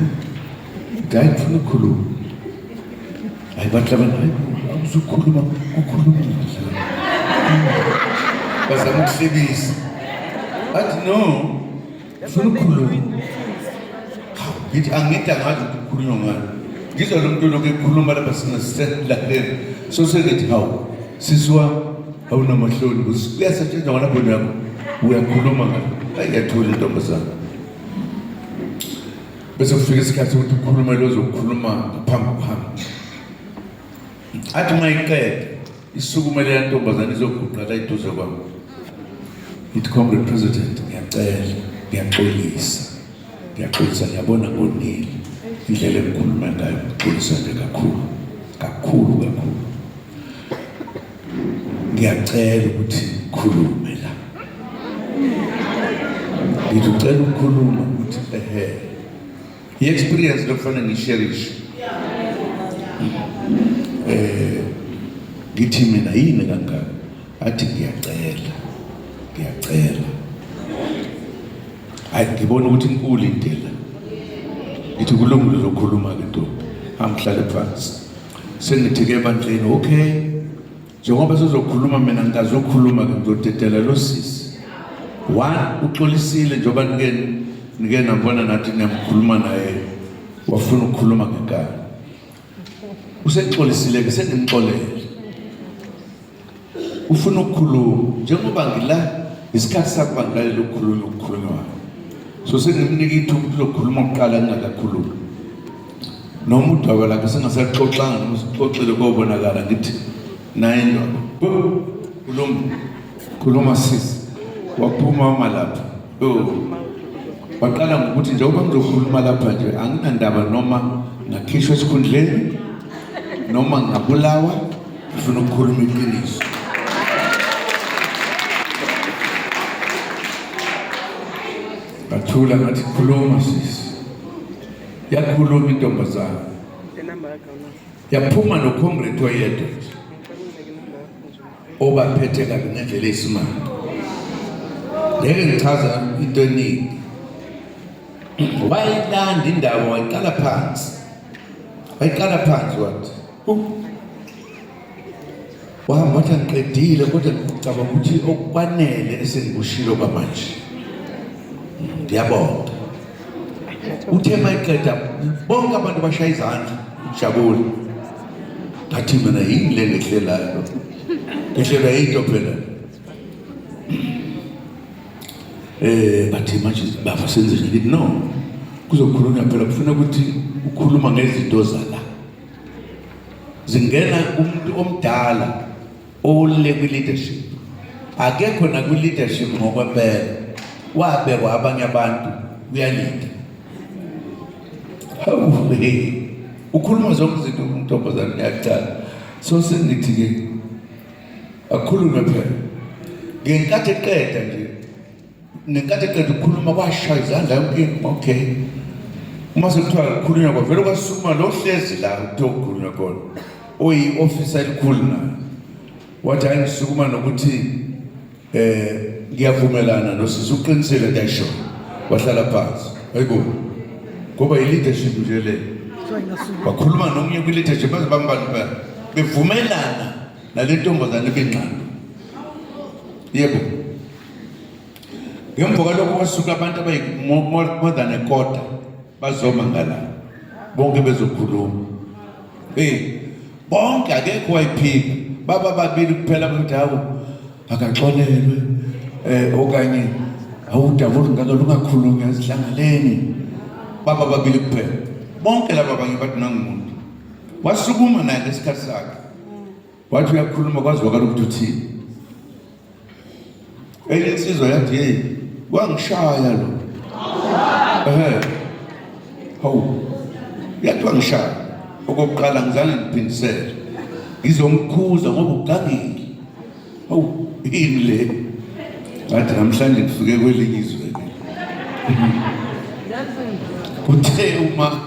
hayi, ngifuna ukukhuluma. Hayi, bathi abantu, hayi, awuzukhuluma, kukhuluma bazama ukuhlekisa. Athi no, ngifuna ukukhuluma. Ngithi angithi angazi ukuthi kukhulunywa ngani. Ngizwa lo muntu lokhu ekhuluma lapha singasilalela. So sengithi hawu sisi wami, awunamahloni kuyasetshenzwa ngalapho nakho uyakhuluma ngalo. Hayi, yathula intombazane. Bese kufika isikhathi sokuthi ukhulume lo ozokhuluma ngaphambi kwami. Athi uma iqeda isukume leya ntombazane izoguqa la eduze kwami, ithi, "Comrade President, ngiyacela, ngiyaxolisa, ngiyaxolisa, ngiyabona ngonile indlela engikhuluma ngayo. Ngixolisa nje kakhulu kakhulu kakhulu. Ngiyacela ukuthi ngikhulume la." Ngithi, "Ucela ukukhuluma?" Ukuthi ehe. I-experience lokufanele ngiyisherishe. Ngithi mina yini kangaka? Athi ngiyacela, ngiyacela. Hayi, ngibona ukuthi inkulu indlela. Ngithi kulungile, uzokhuluma ke ntombi, amhlale phansi. Sengithi ke ebandleni, okay, njengoba sizokhuluma, mina ngikazokhuluma ke, ngizodedela lo sisi. One, uxolisile njengoba nike nambona nathi niyamkhuluma naye, wafuna ukukhuluma ngenkani. Usexolisile ke, sengimxolele, ufuna ukukhuluma. Njengoba ngila, isikhathi sakuba ngilalela ukukhulunywa okukhulunywayo, so sengimnika ithuba ukuthi uzokhuluma kuqala ngingakakhulumi, noma udaba lakhe singasaxoxanga noma sixoxile kobonakala. Ngithi naye, ndoda, khuluma, khuluma sisi. Waphuma uma lapha, oh. Waqala ngokuthi njengoba ngizokhuluma lapha nje, anginandaba noma ngakhishwa esikhundleni noma ngabulawa, ngifuna ukukhuluma iqiniso. Ngathula, ngathi khuluma sisi. Yakhuluma intombazana, yaphuma nocomrade oyedwa nje obaphethe kabi ngendlela eyisimanga. Ngeke ngichaza into eningi. Wayilanda indaba, wayiqala phansi, wayiqala phansi, wathi wahamba wathi angiqedile, kodwa ngicabanga ukuthi okwanele esengikushilo kwamanje, ngiyabonga. Uthe mayiqeda, bonke abantu bashaya izandla, jabule. Ngathi mina, yini le ngehlelayo? Ngehlelwa yinto phela. Bathi manje baba senze nje. Ngithi no, kuzokhulunywa phela, kufuna ukuthi ukhuluma ngezinto zala zingena umuntu omdala ole kwi-leadership, akekho nakwi-leadership ngokwempela, wabekwa abanye abantu, uyalinda. Hawu, hey, ukhuluma zonke izinto untombazane ngiyacala. So sengithi-ke akhulume phela. Ngenkathi eqeda nje, ngenkathi eqeda ukukhuluma, kwashaya izandla yonke into. Okay, uma sekuthiwa kukhulunywa, kwavele kwasukuma lo hlezi la kuthiwa kukhulunywa khona, oyi-ofisa elikhulu naye, wathi hayi, ngisukuma nokuthi ngiyavumelana nosisi, uqinisile into ayisho. Wahlala phansi. Hayibo, ngoba i-leadership nje le. Wakhuluma nomunye kwi-leadership, baze bambani phela bevumelana nale ntombazane ebingqando. Yebo, ngemva kwalokho kwasuka abantu abayi more than a quarter bazoma ngala, bonke bezokhuluma. Hey, bonke, akekho wayiphika. Baba babili kuphela bathi hawu, akaxolelwe, okanye awudaba olungaka lungakhulumi azihlangaleni. Baba babili kuphela, bonke laba abanye bathi nangumuntu. Wasukuma naye ngesikhathi sakhe, wathi uyakhuluma, kwazwakala ukuthi uthini. Enye insizwa yathi, hey, wangishaya lo. Ehe, hawu, yathi wangishaya okokuqala, ngizange ngiphindisele, ngizomkhuza ngoba ugangile. Hawu, yini le? Ngathi namhlanje ngifike kwelinye izwe ke. Kuthe uma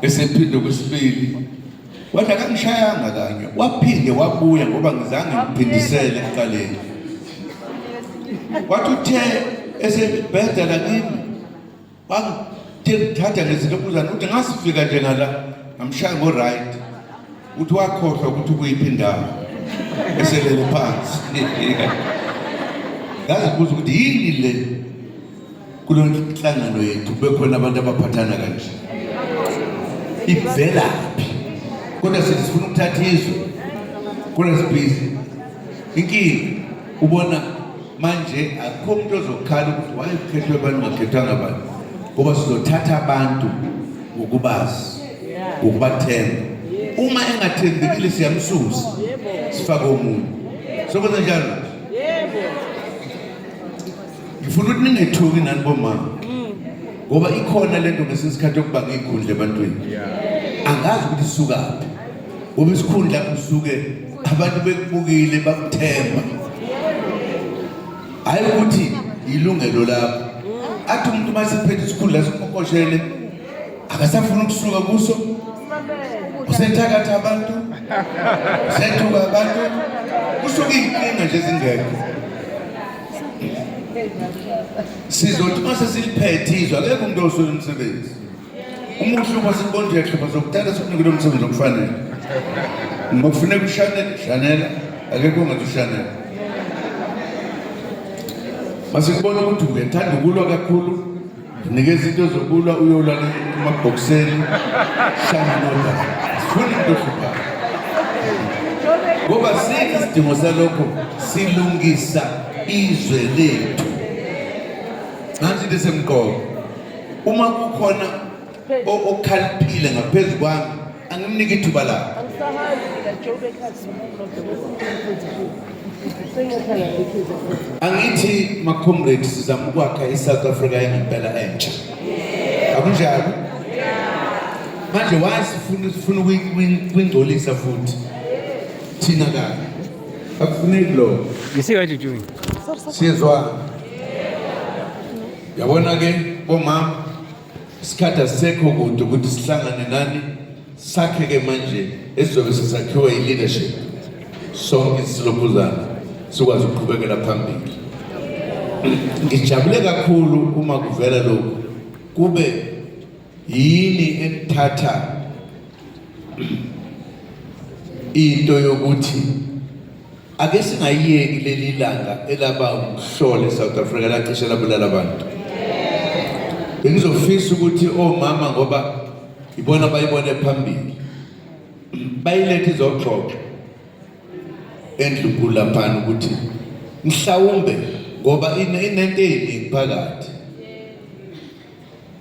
esephinde kwesibili, wathi akangishayanga kanye, waphinde wabuya ngoba ngizange ngiphindisele ekuqaleni. Wathi uthe esebhedela kimi, wangithe ngithatha ngezintombuzane, uthi ngasifika nje ngala, ngamshaya ngo-right. Uthi wakhohlwa ukuthi ukuyiphi indawo, eselele phansi. Ngazibuza ukuthi yini le kulo nhlangano yethu, kube khona abantu abaphathana kanje, ivelaphi? Kodwa sithi sifuna ukuthatha izwe, kodwa sibhizi. Inkinga ubona manje akukho umuntu ozokhala ukuthi wayekukhethwe abantu, ungakhethwanga abantu, ngoba sizothatha abantu ngokubazi, ngokubathemba. Uma engathembekile siyamsusa, sifake omunye. Sokwenza njalo. Ngifuna ukuthi ningethuki nani bomama, ngoba ikhona lento ngesinye isikhathi yokuba ngeyikhundla ebantwini, angazi ukuthi isukaphi, ngoba isikhundla kusuke abantu bekubukile, bakuthemba, hayi ukuthi ilungelo lakho. Athi umuntu uma esephethe isikhundla sokuqoqoshele akasafuni ukusuka kuso, usethakatha abantu, usethuka abantu, kusuke iy'nkinga nje ezingekho. Sizothi uma sesiliphethe izwe akekho umuntu oswele umsebenzi. Uma uhlupha sikubona uyahlupha sokuthatha sikunike lo msebenzi okufanele. Uma kufuneka ushanele, shanela, akekho ongathi ushanele. Masikubona ukuthi uyathanda ukulwa kakhulu, nikeza into zokulwa uyolwa emabhokiseni, shana noda. Sifuna into ohluphayo. Ngoba sikho isidingo salokho, silungisa izwe lethu. Nansi into esemqoka. Uma kukhona okhaliphile ngaphezu kwami, angimnike ithuba lakhe. Angithi ma-comrade sizama ukwakha i-South Africa yangempela entsha. Akunjalo? Manje why sifuna ukuyingcolisa futhi? Thina kanye. Akufuneki lokho. You see what you're doing? Siyezwana. Yabona ke bomama isikhathi asisekho kude ukuthi sihlangane nani sakhe ke manje esizobe sesakhiwa i-leadership sonke silokhuzana sikwazi ukuqhubekela phambili. Ngijabule kakhulu uma kuvela lokhu kube yini enithatha into yokuthi ake singayiyeki leli langa elaba umhlolo eSouth Africa lacishe labulala abantu. Bengizofisa ukuthi omama ngoba ibona bayibone phambili bayilethe izoxoxa endlunkulu laphana ukuthi mhlawumbe ngoba inento eyiningi phakathi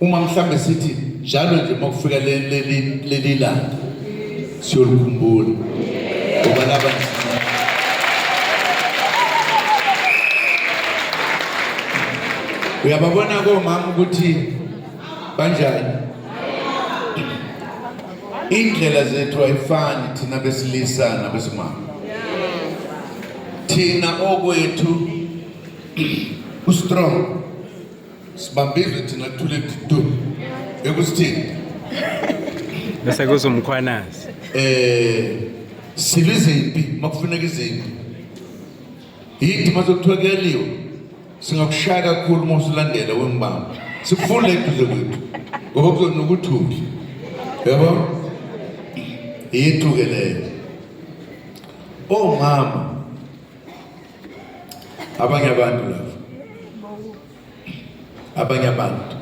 uma mhlambe sithi njalo nje uma kufika leli langa siyolikhumbula ngoba laba uyababona komama ukuthi banjani. Indlela zethu ayifani thina besilisa nabesimame. Thina okwethu ustrong sibambile thina kuthule du ekusithini bese kuzomkhwanazi silwa izimpi makufuneka izimpi yithi masokuthiwa kuyaliwa singakushaya kakhulu uma usulandela wembamba sikufunda eduze kwethu ngoba kuzonuka uthuli yabo yethu-ke leyo. Omama abanye abantu laba abanye abantu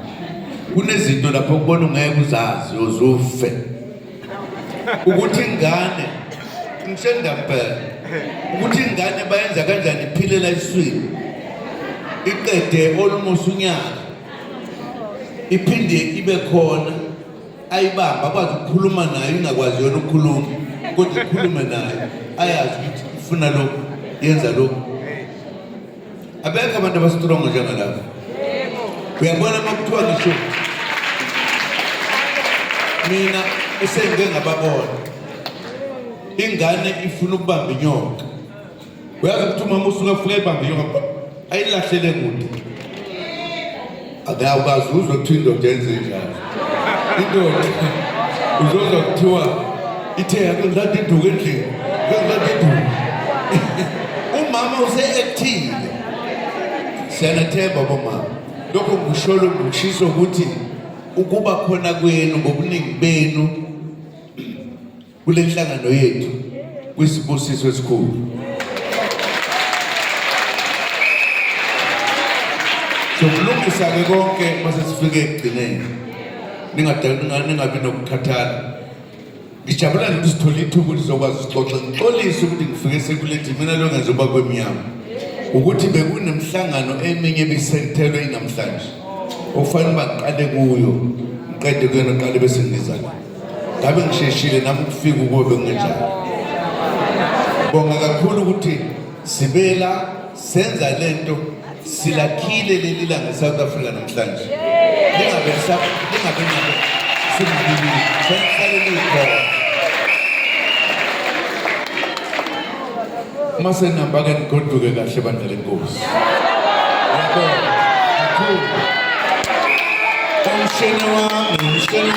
kunezinto lapho kubona ungeke uzazi uzufe ukuthi ingane ngishendampela ukuthi ingane bayenza kanjani iphilela eswini iqede almost unyaka iphinde ibe khona ayibamba akwazi ukukhuluma nayo ingakwazi yona ukukhuluma kodwa ikhulume nayo ayazi ukuthi ifuna lokhu yenza lokhu. Abekho abantu abastrongo njengalabo. Uyabona uma kuthiwa ngisho mina esengike ngababona ingane ifuna ukubamba inyoka, uyazi ukuthi umama usuke afike ayibambe inyoka ayilahlele kude, akawukazi uzwe kuthiwa indoda yenze njalo. Indoda uzozwa kuthiwa ithe ake ngilanda induku endlini, ake ngilanda induku. Umama use-actile. Siyanethemba bomama. Lokho ngikusholo ngikushiso ukuthi ukuba khona kwenu ngobuningi benu kule nhlangano yethu kwisibusiso esikhulu. Sokulungisa-ke konke mase sifike ekugcineni, ningabi nokukhathala. Ngijabula nje ukuthi sithole ithuba ukuthi sizokwazi usixoxa. Ngixolise ukuthi ngifike sekulethi mina lo ngenza uba kwemnyama ukuthi bekunemhlangano eminye ebisethelwe inamhlanje okufanele uba ngiqale kuyo ngiqede kuyona qale bese ngiza la. Ngabe ngisheshile nami ukufika ukuba bekungenjalo. Bonga kakhulu ukuthi sibela senza lento silakhile leli langa eSouth Africa namhlanje. Lingabe lingabe nabo singabili sengihlale likhona. Uma senihamba ke nigoduke kahle bandla lenkosi. Ngiyabonga kakhulu. Mshana wami, mshana.